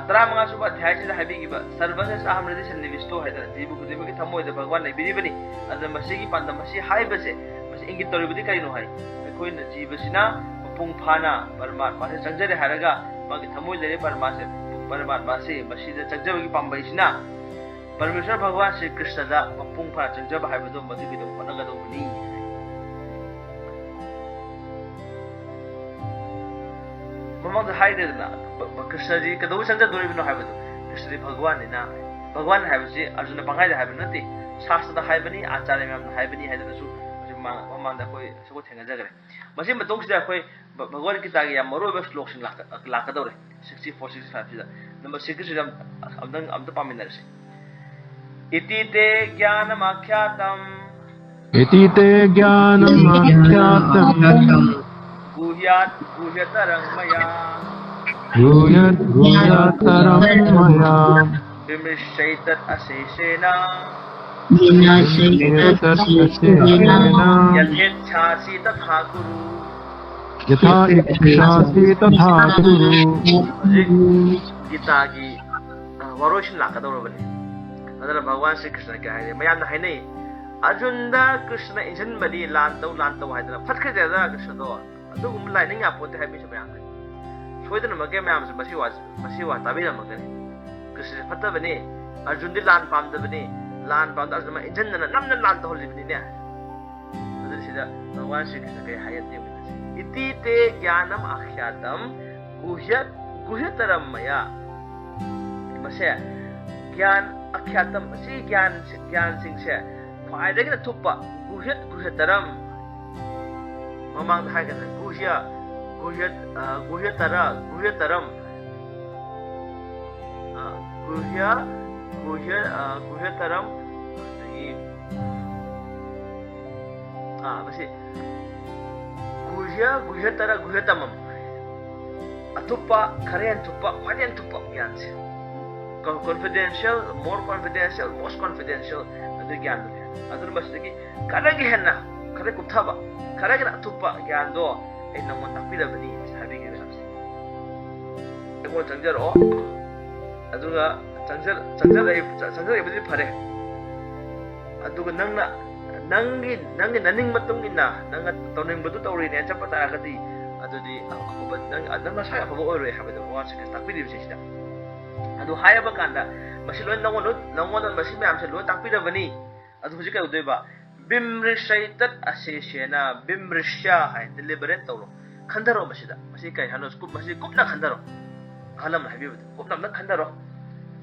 ꯇꯔꯥꯃꯉꯥ ꯁꯨꯕ ꯑꯙ꯭ꯌꯥꯏꯁꯤꯗ ꯍꯥꯏꯕꯤꯈꯤꯕ ꯁꯔꯕꯁ ꯑꯍꯝ ꯍ꯭ꯔꯤꯗꯤ ꯁꯟꯅꯤꯕꯤꯁꯇꯣ ꯍꯥꯏꯗꯅ ꯖꯤꯕ ꯈꯨꯗꯤꯡꯃꯛꯀꯤ ꯊꯃꯣꯏꯗ ꯚꯒꯋꯥꯟ ꯂꯩꯕꯤꯔꯤꯕꯅꯤ꯫ ꯑꯗꯨꯅ ꯃꯁꯤꯒꯤ ꯄꯥꯟꯗꯝ, ꯃꯁꯤ ꯍꯥꯏꯕꯁꯦ, ꯃꯁꯤ ꯏꯪꯒꯤꯠ ꯇꯧꯔꯤꯕꯗꯤ ꯀꯔꯤꯅꯣ ꯍꯥꯏ? ꯑꯩꯈꯣꯏꯅ ꯖꯤꯕꯁꯤꯅ ꯃꯄꯨꯡ ꯐꯥꯅ ꯄꯔꯃꯥꯠꯃꯥꯁꯦ ꯆꯪꯖꯔꯦ ꯍꯥꯏꯔꯒ, ꯃꯥꯒꯤ ꯊꯃꯣꯏ ꯂꯩꯔꯦ ꯄꯔꯃꯥꯁꯦ, ꯄꯔꯃꯥꯠꯃꯥꯁꯦ, ꯃꯁꯤꯗ ꯆꯪꯖꯕꯒꯤ ꯄꯥꯝꯕꯩꯁꯤꯅ ꯄꯔꯃꯦꯁ꯭ꯋꯔ ꯚꯒꯋꯥꯟ ꯁ꯭ꯔꯤ ꯀ꯭ꯔꯤꯁꯅꯗ ꯃꯄꯨꯡ ꯐꯥꯅ ꯆꯪꯖꯕ ꯍꯥꯏꯕꯗꯨ ꯃꯗꯨꯒꯤꯗꯃꯛ ꯍꯣꯠꯅꯒꯗꯧꯕꯅꯤ꯫ ꯃꯃꯥꯡꯗ ꯍꯥꯏꯈ꯭ꯔꯦꯗꯅ, ꯀ꯭ꯔꯤꯁꯅꯗꯤ ꯀꯩꯗꯧꯕ ꯆꯪꯖꯗꯣꯔꯤꯕꯅꯣ ꯍꯥꯏꯕꯗꯣ꯫ ꯀ꯭ꯔꯤꯁꯅꯗꯤ ꯚꯒꯋꯥꯟꯅꯤꯅ꯫ ꯚꯒꯋꯥꯟ ꯍꯥꯏꯕꯁꯤ ꯑꯔꯖꯨꯅ ꯄꯪꯍꯥꯏꯗ ꯍꯥꯏꯕ ꯅꯠꯇꯦ, ꯁꯥꯁꯇ꯭ꯔꯗ ꯍꯥꯏꯕꯅꯤ, ꯑꯆꯥꯔꯌ ꯃꯌꯥꯝꯅ ꯍꯥꯏꯕꯅꯤ ꯍꯥꯏꯗꯅꯁꯨ ꯍꯧꯖꯤꯛ ꯃꯃꯥꯡꯗ ꯑꯩꯈꯣꯏ ꯁꯒꯣꯜ ꯊꯦꯡꯅꯖꯈ꯭ꯔꯦ꯫ ꯃꯁꯤ ꯃꯇꯨꯡꯁꯤꯗ ꯑꯩꯈꯣꯏ ꯚ-, ꯚꯒꯋꯗ ꯒꯤꯇꯥꯒꯤ ꯌꯥꯝ ꯃꯔꯨꯑꯣꯏꯕ ꯁ꯭ꯂꯣꯛꯁꯤꯡ ꯂꯥꯛꯀ-, ꯂꯥꯛꯀꯗꯧꯔꯦ꯫ Sixty four, sixty five ꯁꯤꯗ꯫ ꯅꯝꯕꯔ sixty three ꯁꯤꯗ ꯑꯝꯇꯪ, ꯑꯝꯇ ꯄꯥꯃꯤꯟꯅꯔꯁꯤ꯫ ꯏꯇꯤ ꯇꯦ ꯒ꯭ꯌꯥꯅꯃꯥꯈ꯭ꯌꯥꯇꯝ꯫ इति ते ज्ञानमाख्यातम्। गुह्यात् गुह्यतरं मया। गुह्यात् गुह्यतरं मया। विमृश्यैतत् अशेषेण। विमृश्यैतत् अशेषेण। यथेच्छासि तथा कुरु। यथा इच्छासि तथा कुरु। ꯍꯧꯖꯤꯛ ꯒꯤꯇꯥꯒꯤ, ꯑ, ꯋꯥꯔꯣꯏꯁꯤꯟ ꯂꯥꯛꯀꯗꯧꯔꯕꯅꯤ꯫ ꯑꯗꯨꯅ ꯚꯒꯋꯥꯟ ꯁ꯭ꯔꯤ ꯀ꯭ꯔꯤꯁꯅ ꯀꯩ ꯍꯥꯏꯔꯦ? ꯃꯌꯥꯝꯅ ꯍꯥꯏꯅꯩ, ꯑꯔꯖꯨꯟꯗ ꯀ꯭ꯔꯤꯁꯅ ꯏꯟꯁꯤꯟꯕꯅꯤ, ꯂꯥꯟ ꯇꯧ, ꯂꯥꯟ ꯇꯧ ꯍꯥꯏꯗꯅ꯫ ꯐꯠꯈ꯭ꯔꯦꯗ ꯀ꯭ꯔꯤꯁꯅꯗꯣ꯫ ꯑꯗꯨꯒꯨꯝꯕ ꯂꯥꯏꯅꯤꯡ ꯌꯥꯄꯣꯠꯇꯦ ꯍꯥꯏꯕ ꯃꯤꯁꯨ ꯃꯌꯥꯝ ꯂꯩ꯫ ꯁꯣꯏꯗꯅꯃꯛꯀꯤ ꯃꯌꯥꯝꯁꯨ ꯃꯁꯤ ꯋꯥ-, ꯃꯁꯤ ꯋꯥ ꯇꯥꯕꯤꯔꯝꯃꯒꯅꯤ꯫ ꯀ꯭ꯔꯤꯁꯅꯁꯦ ꯐꯠꯇꯕꯅꯤ, ꯑꯔꯖꯨꯟꯗꯤ ꯂꯥꯟ ꯄꯥꯝꯗꯕꯅꯤ, ꯂꯥꯟ ꯄꯥꯝꯗ ꯑꯔꯖꯨꯟ ꯃꯥ ꯏꯟꯖꯟꯗꯅ ꯅꯝꯅ ꯂꯥꯟ ꯇꯧꯍꯜꯂꯤꯕꯅꯤꯅꯦ꯫ ꯑꯗꯨ ꯁꯤꯗ ꯚꯒꯋꯥꯟ ꯁ꯭ꯔꯤ ꯀ꯭ꯔꯤꯁꯅ ꯀꯔꯤ ꯍꯥꯏ ꯑꯝꯇ ꯌꯦꯡꯃꯤꯟꯅꯁꯤ꯫ ꯏꯇꯤ ꯇꯦ ꯒ꯭ꯌꯥꯅꯝ ꯑꯈ꯭ꯌꯥꯇꯝ ꯒꯨꯍ꯭ꯌ, ꯒꯨꯍ꯭ꯌꯇꯔꯝ ꯃꯌꯥ꯫ ꯃꯁꯦ ꯒ꯭ꯌꯥꯟ ꯑꯈ꯭ꯌꯥꯇꯝ, ꯑꯁꯤ ꯒ꯭ꯌꯥꯟ, ꯒ꯭ꯌꯥꯟꯁꯤꯡꯁꯦ ꯈ꯭ꯋꯥꯏꯗꯒꯤ ꯑꯊꯨꯞꯄ, ꯒꯨꯍ꯭ꯌꯠ, ꯒꯨꯍ꯭ꯌꯇꯔꯝ꯫ ꯃꯃꯥꯡꯗ ꯍꯥꯏꯒꯗ꯭ꯔꯥ? ꯒꯨꯍ꯭ꯌ, ꯒꯨꯍ꯭ꯌ, ꯑ, ꯒꯨꯍ꯭ꯌꯇꯔ, ꯒꯨꯍ꯭ꯌꯇꯔꯝ꯫ ꯑ, ꯒꯨꯍ꯭ꯌ, ꯒꯨꯍ꯭ꯌ, ꯑ, ꯒꯨꯍ꯭ꯌꯇꯔꯝ꯫ ꯑꯗꯒꯤ, ꯑ, ꯃꯁꯤ ꯒꯨꯍ꯭ꯌ, ꯒꯨꯍ꯭ꯌꯇꯔ, ꯒꯨꯍ꯭ꯌꯇꯃꯝ꯫ ꯑꯊꯨꯞꯄ, ꯈꯔ ꯍꯦꯟ ꯊꯨꯞꯄ, ꯈ꯭ꯋꯥꯏꯗꯒꯤ ꯍꯦꯟ ꯊꯨꯞꯄ ꯒ꯭ꯌꯥꯟꯁꯦ꯫ ꯀ-, confidential, more confidential, most confidential ꯑꯗꯨ ꯒ꯭ꯌꯥꯟꯗꯨꯅꯦ꯫ ꯑꯗꯨꯅ ꯃꯁꯤꯗꯒꯤ ꯈꯔꯒꯤ ꯍꯦꯟꯅ ꯈꯔ ꯀꯨꯞꯊꯕ, ꯈꯔꯒꯤꯅ ꯑꯊꯨꯞꯄ ꯒ꯭ꯌꯥꯟꯗꯣ ꯑꯩ ꯅꯪꯉꯣꯟꯗ ꯇꯥꯛꯄꯤꯔꯕꯅꯤ ꯍꯥꯏꯕꯤꯈꯤꯕ ꯃꯌꯥꯝꯁꯦ꯫ ꯑꯩꯉꯣꯟꯗ ꯆꯪꯖꯔꯛꯑꯣ, ꯑꯗꯨꯒ ꯆꯪꯖ- ꯆꯪꯖꯔꯛꯏ- ꯆꯪꯖꯔꯛꯏꯕꯗꯤ ꯐꯔꯦ, ꯑꯗꯨꯒ ꯅꯪꯅ ꯅꯪꯒꯤ ꯅꯪꯒꯤ ꯅꯅꯤꯡ ꯃꯇꯨꯡ ꯏꯟꯅ ꯅꯪꯅ ꯇꯧꯅꯤꯡꯕꯗꯨ ꯇꯧꯔꯤꯅꯦ ꯆꯠꯄ ꯇꯥꯔꯒꯗꯤ, ꯑꯗꯨꯗꯤ ꯑꯐꯕ ꯅꯪ ꯅꯪ ꯅꯁꯥꯒꯤ ꯑꯐꯕ ꯑꯣꯏꯔꯣꯏ ꯍꯥꯏꯕꯗꯣ ꯋꯥꯁꯦ ꯇꯥꯛꯄꯤꯔꯤꯕꯁꯦ ꯁꯤꯗ꯫ ꯑꯗꯨ ꯍꯥꯏꯔꯕ ꯀꯥꯟꯗ ꯃꯁꯤ ꯂꯣꯏ ꯅꯪꯉꯣꯟꯗ ꯅꯪꯉꯣꯟꯗ ꯃꯁꯤ ꯃꯌꯥꯝꯁꯦ ꯂꯣꯏ ꯇꯥꯛꯄꯤꯔꯕꯅꯤ꯫ ꯑꯗꯨ ꯍꯧꯖꯤꯛ ꯀꯩꯗꯧꯗꯣꯏꯕ? ꯕꯤꯝꯔꯤꯁꯩꯇꯠ ꯑꯁꯦꯁꯦꯅ, ꯕꯤꯝꯔꯤꯁ꯭ꯌ ꯍꯥꯏ, ꯗꯤꯂꯤꯕꯔꯦꯠ ꯇꯧꯔꯣ, ꯈꯟꯊꯔꯣ ꯃꯁꯤꯗ꯫ ꯃꯁꯤ ꯀꯩ ꯍꯥꯏꯅꯣ? ꯀꯨꯞ- ꯃꯁꯤ ꯀꯨꯞꯅ ꯈꯟꯊꯔꯣ꯫ ꯑꯍꯜ ꯑꯃꯅ ꯍꯥꯏꯕꯤꯕꯗꯣ ꯀꯨꯞꯅ ꯑꯝꯇ ꯈꯟꯊꯔꯣ꯫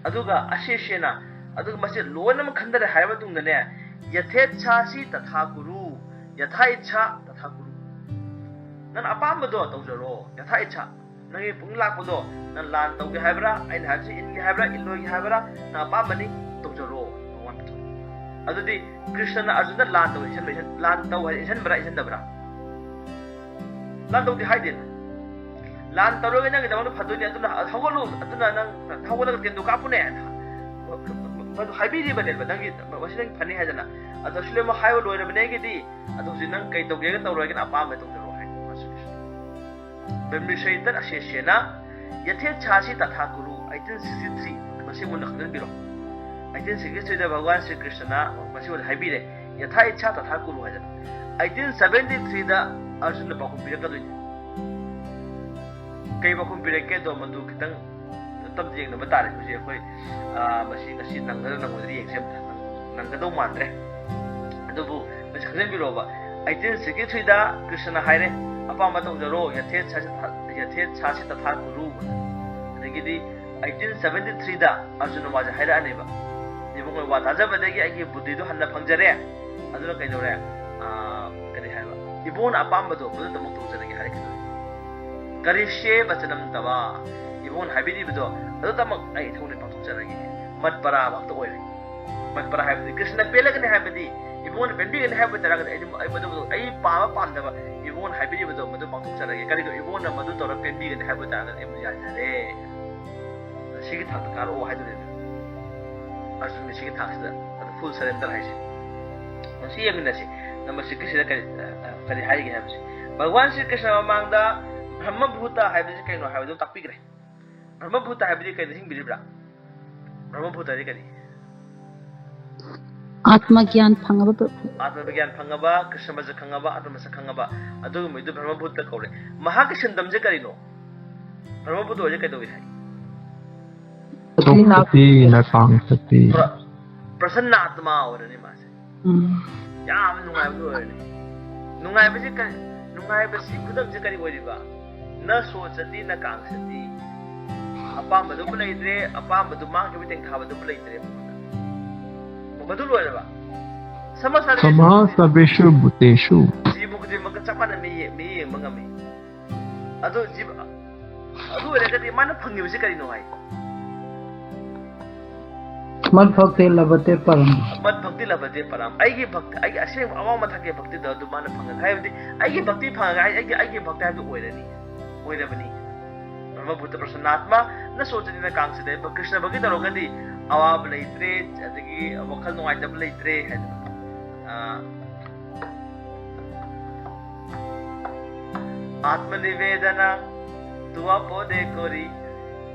ꯑꯗꯨꯒ ꯑꯁꯦꯁꯦꯅ, ꯑꯗꯨꯒ ꯃꯁꯤ ꯂꯣꯏꯅꯃꯛ ꯈꯟꯊꯔꯦ ꯍꯥꯏꯔꯕ ꯃꯇꯨꯡꯗꯅꯦ, ꯌꯊꯦꯠꯁꯥꯁꯤ ꯇꯊꯥ ꯀꯨꯔꯨ, ꯌꯊꯥ ꯏꯠꯁꯥ ꯇꯊꯥ ꯀꯨꯔꯨ꯫ ꯅꯪꯅ ꯑꯄꯥꯝꯕꯗꯣ ꯇꯧꯖꯔꯣ, ꯌꯊꯥ ꯏꯠꯁꯥ꯫ ꯅꯪꯒꯤ ꯄꯨꯛꯅꯤꯡ ꯂꯥꯛꯄꯗꯣ, ꯅꯪ ꯂꯥꯟ ꯇꯧꯒꯦ ꯍꯥꯏꯕ꯭ꯔꯥ, ꯑꯩꯅ ꯍꯥꯏꯕꯁꯤ ꯏꯟꯒꯦ ꯍꯥꯏꯕ꯭ꯔꯥ, ꯏꯜꯂꯣꯏꯒꯦ ꯍꯥꯏꯕ꯭ꯔꯥ, ꯅꯪ ꯑꯄꯥꯝꯕꯅꯤ, ꯇꯧꯖꯔꯣ, ꯅꯪ ꯋꯥꯅ ꯄꯤꯊꯣꯛꯑꯣ꯫ ꯑꯗꯨꯗꯤ ꯀ꯭ꯔꯤꯁꯅꯅ ꯑꯔꯖꯨꯟꯗ ꯂꯥꯟ ꯇꯧ ꯏꯟꯁꯤꯟꯕ ꯏꯟꯁꯤꯟ- ꯂꯥꯟ ꯇꯧ ꯍꯥꯏꯅ ꯏꯟꯁꯤꯟꯕ꯭ꯔꯥ, ꯏꯟꯁꯤꯟꯗꯕ꯭ꯔꯥ? ꯂꯥꯟ ꯇꯧꯗꯦ ꯍꯥꯏꯗꯦꯅ꯫ ꯂꯥꯟ ꯇꯧꯔꯒ ꯅꯪꯒꯤꯗꯃꯛꯇ ꯐꯗꯣꯏꯅꯦ, ꯑꯗꯨꯅ ꯍꯧꯒꯠꯂꯨ, ꯑꯗꯨꯅ ꯅꯪ ꯍꯧꯒꯠꯂꯒ ꯇꯦꯟꯗꯨ ꯀꯥꯞꯄꯨꯅꯦ꯫ ꯃꯗꯨ ꯍꯥꯏꯕꯤꯔꯤꯕꯅꯦꯕ, ꯅꯪꯒꯤ ꯃꯁꯤ ꯅꯪ ꯐꯅꯤ ꯍꯥꯏꯗꯅ꯫ ꯑꯗꯣ ꯁꯤ ꯂꯣꯏꯅꯃꯛ ꯍꯥꯏꯕ ꯂꯣꯏꯔꯕꯅꯦ ꯑꯩꯒꯤꯗꯤ꯫ ꯑꯗꯣ ꯍꯧꯖꯤꯛ ꯅꯪ ꯀꯩ ꯇꯧꯒꯦꯒ ꯇꯧꯔꯣꯏꯒꯦꯅ ꯑꯄꯥꯝꯕ ꯇꯧꯖꯔꯣ ꯍꯥꯏ ꯃꯁꯤ ꯀ꯭ꯔꯤꯁꯅ꯫ ꯕꯤꯝꯔꯤꯁꯩꯇꯠ ꯑꯁꯦꯁꯦꯅ ꯌꯊꯦꯠꯁꯥꯁꯤ ꯇꯊꯥ ꯀꯨꯔꯨ, eighteen sixty three, ꯃꯁꯤ ꯃꯨꯟꯅ ꯈꯪꯖꯤꯟꯕꯤꯔꯣ꯫ Eighteen sixty three ꯗ ꯚꯒꯋꯥꯟ ꯁ꯭ꯔꯤ ꯀ꯭ꯔꯤꯁꯅꯅ ꯃꯁꯤ ꯃꯨꯟꯅ ꯍꯥꯏꯕꯤꯔꯦ, ꯌꯊꯥ ꯏꯠꯁꯥ ꯇꯊꯥ ꯀꯨꯔꯨ ꯍꯥꯏꯗꯅ꯫ Eighteen seventy three ꯗ ꯑꯔꯖꯨꯟꯅ ꯄꯥꯎꯈꯨꯝ ꯄꯤꯔꯛꯀꯗꯣꯏꯅꯤ꯫ ꯀꯩ ꯄꯥꯎꯈꯨꯝ ꯄꯤꯔꯛꯀꯦꯗꯣ ꯃꯗꯨ ꯈꯤꯇꯪ ꯇꯞꯅ ꯌꯦꯡꯅꯕ ꯇꯥꯔꯦ꯫ ꯍꯧꯖꯤꯛ ꯑꯩꯈꯣꯏ, ꯑ, ꯃꯁꯤ ꯉꯁꯤ ꯅꯪꯒꯗ꯭ꯔꯥ ꯅꯪꯉꯣꯏꯗ꯭ꯔꯥ ꯌꯦꯡꯁꯦ ꯑꯝꯇ꯫ ꯅꯪ- ꯅꯪꯒꯗꯧ ꯃꯥꯟꯗ꯭ꯔꯦ꯫ ꯑꯗꯨꯕꯨ ꯃꯁꯤ ꯈꯪꯖꯤꯟꯕꯤꯔꯣꯕ, eighteen sixty three ꯗ ꯀ꯭ꯔꯤꯁꯅꯅ ꯍꯥꯏꯔꯦ, "ꯑꯄꯥꯝꯕ ꯇꯧꯖꯔꯣ, ꯌꯊꯦꯠ ꯁꯥꯁꯤ ꯇꯊꯥ-, ꯌꯊꯦꯠ ꯁꯥꯁꯤ ꯇꯊꯥ ꯀꯨꯔꯨ"꯫ ꯑꯗꯒꯤꯗꯤ eighteen seventy three ꯗ ꯑꯔꯖꯨꯟꯅ ꯋꯥꯁꯦ ꯍꯥꯏꯔꯛꯑꯅꯦꯕ, "ꯏꯕꯨꯡꯉꯣ, ꯋꯥ ꯇꯥꯖꯕꯗꯒꯤ ꯑꯩꯒꯤ ꯕꯨꯗ꯭ꯙꯤꯗꯨ ꯍꯟꯅ ꯐꯪꯖꯔꯦ"꯫ ꯑꯗꯨꯅ ꯀꯩꯗꯧꯔꯦ? ꯑꯥ, ꯀꯔꯤ ꯍꯥꯏꯕ? "ꯏꯕꯨꯡꯉꯣꯅ ꯑꯄꯥꯝꯕꯗꯣ ꯃꯗꯨꯗꯃꯛ ꯇꯧꯖꯔꯒꯦ" ꯍꯥꯏꯔꯛꯈꯤꯗꯣꯏꯅꯦ꯫ "ꯀꯔꯤꯁ꯭ꯌꯦ ꯕꯆꯅꯝ ꯇꯕ", ꯏꯕꯨꯡꯉꯣꯅ ꯍꯥꯏꯕꯤꯔꯤꯕꯗꯣ ꯑꯗꯨꯗꯃꯛ ꯑꯩ ꯏꯊꯧꯅ ꯄꯥꯡꯊꯣꯛꯆꯔꯒꯦ꯫ ꯃꯠꯄꯔꯥ ꯚꯛꯇ ꯑꯣꯏꯔꯦ꯫ ꯃꯠꯄꯔꯥ ꯍꯥꯏꯕꯗꯤ ꯀ꯭ꯔꯤꯁꯅ ꯄꯦꯜꯂꯒꯅꯤ ꯍꯥꯏꯕꯗꯤ, ꯏꯕꯨꯡꯉꯣꯅ ꯄꯦꯟꯕꯤꯒꯅꯤ ꯍꯥꯏꯕ ꯇꯥꯔꯒꯗꯤ ꯑꯩ ꯑꯗꯨꯝ, ꯑꯩ ꯃꯗꯨ, ꯑꯩ ꯄꯥꯝꯕ ꯄꯥꯝꯗꯕ ꯏꯕꯨꯡꯉꯣꯅ ꯍꯥꯏꯕꯤꯔꯤꯕꯗꯣ ꯃꯗꯨ ꯄꯥꯡꯊꯣꯛꯆꯔꯒꯦ꯫ ꯀꯔꯤꯒꯨꯝꯕ ꯏꯕꯨꯡꯉꯣꯅ ꯃꯗꯨ ꯇꯧꯔ ꯄꯦꯟꯕꯤꯒꯅꯤ ꯍꯥꯏꯕ ꯇꯥꯔꯒꯗꯤ ꯑꯩ ꯃꯗꯨ ꯌꯥꯖꯔꯦ꯫ ꯁꯤꯒꯤ ꯊꯥꯛꯇ ꯀꯥꯔꯛꯑꯣ ꯍꯥꯏꯗꯨꯅꯦꯕ꯫ ꯑꯔꯖꯨꯟꯒꯤ ꯁꯤꯒꯤ ꯊꯥꯛꯁꯤꯗ, ꯑꯗꯨ full surrender ꯍꯥꯏꯁꯦ꯫ ꯃꯁꯤ ꯌꯦꯡꯃꯤꯟꯅꯁꯤ꯫ ꯅꯝꯕꯔ ꯁꯤꯛꯁꯀꯤꯁꯤꯗ ꯀꯔꯤ, ꯑ, ꯑ, ꯀꯔꯤ ꯍꯥꯏꯔꯤꯒꯦ ꯍꯥꯏꯕꯁꯦ, ꯚꯒꯋꯥꯟ ꯁ꯭ꯔꯤ ꯀ꯭ꯔꯤꯁꯅ ꯃꯃꯥꯡꯗ ꯕ꯭ꯔꯍ꯭ꯃ ꯚꯨꯇ ꯍꯥꯏꯕꯁꯤ ꯀꯩꯅꯣ ꯍꯥꯏꯕꯗꯨ ꯇꯥꯛꯄꯤꯈ꯭ꯔꯦ꯫ ꯕ꯭ꯔꯍ꯭ꯃ ꯚꯨꯇ ꯍꯥꯏꯕꯗꯤ ꯀꯩ ꯅꯤꯡꯁꯤꯡꯕꯤꯔꯤꯕ꯭ꯔꯥ? ꯕ꯭ꯔꯍ꯭ꯃ ꯚꯨꯇ ꯍꯥꯏꯗꯤ ꯀꯔꯤ? ꯑꯥꯠꯃ ꯒ꯭ꯌꯥꯟ ꯐꯪꯉꯕ ꯄ꯭ꯔ- ꯑꯥꯠꯃ ꯒ꯭ꯌꯥꯟ ꯐꯪꯉꯕ, ꯀ꯭ꯔꯤꯁꯅ ꯃꯁꯛ ꯈꯪꯉꯕ, ꯑꯥꯠꯃ ꯃꯁꯛ ꯈꯪꯉꯕ, ꯑꯗꯨꯒꯨꯝꯕꯗꯨ ꯕ꯭ꯔꯍ꯭ꯃ ꯚꯨꯇ ꯀꯧꯔꯦ꯫ ꯃꯍꯥꯛꯀꯤ ꯁꯤꯟꯗꯝꯁꯦ ꯀꯔꯤꯅꯣ? ꯕ꯭ꯔꯍ꯭ꯃ ꯚꯨꯇ ꯑꯣꯏꯔꯗꯤ ꯀꯩꯗꯧꯏ ꯍꯥꯏ? ꯁꯣꯛꯁꯇꯤ ꯅ ꯀꯥꯡꯁꯇꯤ꯫ ꯄ꯭ꯔ-, ꯄ꯭ꯔꯁꯟꯅ ꯑꯥꯠꯃ ꯑꯣꯏꯔꯅꯤ ꯃꯥꯁꯦ꯫ ꯎꯝ꯫ ꯌꯥꯝ ꯅꯨꯡꯉꯥꯏꯕꯗꯨ ꯑꯣꯏꯔꯅꯤ꯫ ꯅꯨꯡꯉꯥꯏꯕꯁꯤ ꯀꯔꯤ? ꯅꯨꯡꯉꯥꯏꯕꯁꯤ ꯈꯨꯗꯝꯁꯦ ꯀꯔꯤ ꯑꯣꯏꯔꯤꯕ? ꯅ ꯁꯣꯆꯇꯤ ꯅ ꯀꯥꯡꯁꯇꯤ꯫ ꯑꯄꯥꯝꯕꯗꯨꯕꯨ ꯂꯩꯇ꯭ꯔꯦ, ꯑꯄꯥꯝꯕꯗꯨ ꯃꯥꯡꯈꯤꯕ ꯇꯦꯡꯊꯥꯕꯗꯨꯕꯨ ꯂꯩꯇ꯭ꯔꯦ꯫ ꯃꯗꯨ ꯂꯣꯏꯔꯕ? ꯁꯃꯁ ꯁꯃꯥ ꯁꯕꯦꯁꯨ ꯚꯨꯇꯦꯁꯨ꯫ ꯖꯤꯕ ꯈꯨꯗꯤꯡꯃꯛꯀ ꯆꯞ ꯃꯥꯟꯅ ꯃꯤ ꯌꯦ-, ꯃꯤ ꯌꯦꯡꯕ ꯉꯝꯃꯤ꯫ ꯑꯗꯨ ꯖꯤꯕ, ꯑꯗꯨ ꯑꯣꯏꯔꯒꯗꯤ ꯃꯥꯅ ꯐꯪꯉꯤꯕꯁꯤ ꯀꯔꯤꯅꯣ ꯍꯥꯏ? मद्भक्ते लभते परम। ꯃꯠ ꯚꯛꯇꯤ ꯂꯕꯇꯦ ꯄꯔꯥꯝ꯫ ꯑꯩꯒꯤ ꯚꯛ-, ꯑꯩꯒꯤ ꯑꯁꯦꯡꯕ ꯑꯋꯥꯡꯕ ꯊꯥꯛꯀꯤ ꯚꯛꯇꯤꯗꯣ ꯑꯗꯨ ꯃꯥꯅ ꯐꯪꯉꯒ, ꯍꯥꯏꯕꯗꯤ ꯑꯩꯒꯤ ꯚꯛꯇꯤ ꯐꯪꯉꯒ ꯑꯩ-, ꯑꯩꯒꯤ, ꯑꯩꯒꯤ ꯚꯛꯇ ꯍꯥꯏꯕꯗꯨ ꯑꯣꯏꯔꯅꯤ, ꯑꯣꯏꯔꯕꯅꯤ꯫ ꯕ꯭ꯔꯍ꯭ꯃ ꯚꯨꯇ ꯄ꯭ꯔꯁꯟꯅꯥꯠꯃ ꯅ ꯁꯣꯆꯇꯤ ꯅ ꯀꯥꯡꯁꯇꯤ꯫ ꯀ꯭ꯔꯤꯁꯅ ꯚꯛꯇꯤ ꯇꯧꯔꯒꯗꯤ ꯑꯋꯥꯕ ꯂꯩꯇ꯭ꯔꯦ, ꯑꯗꯒꯤ ꯋꯥꯈꯜ ꯅꯨꯡꯉꯥꯏꯇꯕ ꯂꯩꯇ꯭ꯔꯦ ꯍꯥꯏꯗꯅ꯫ ꯑꯥ, ꯑꯥꯠꯃ ꯅꯤꯕꯦꯗꯅ ꯇꯨꯋꯥ ꯄꯣꯗꯦ ꯀꯣꯔꯤ꯫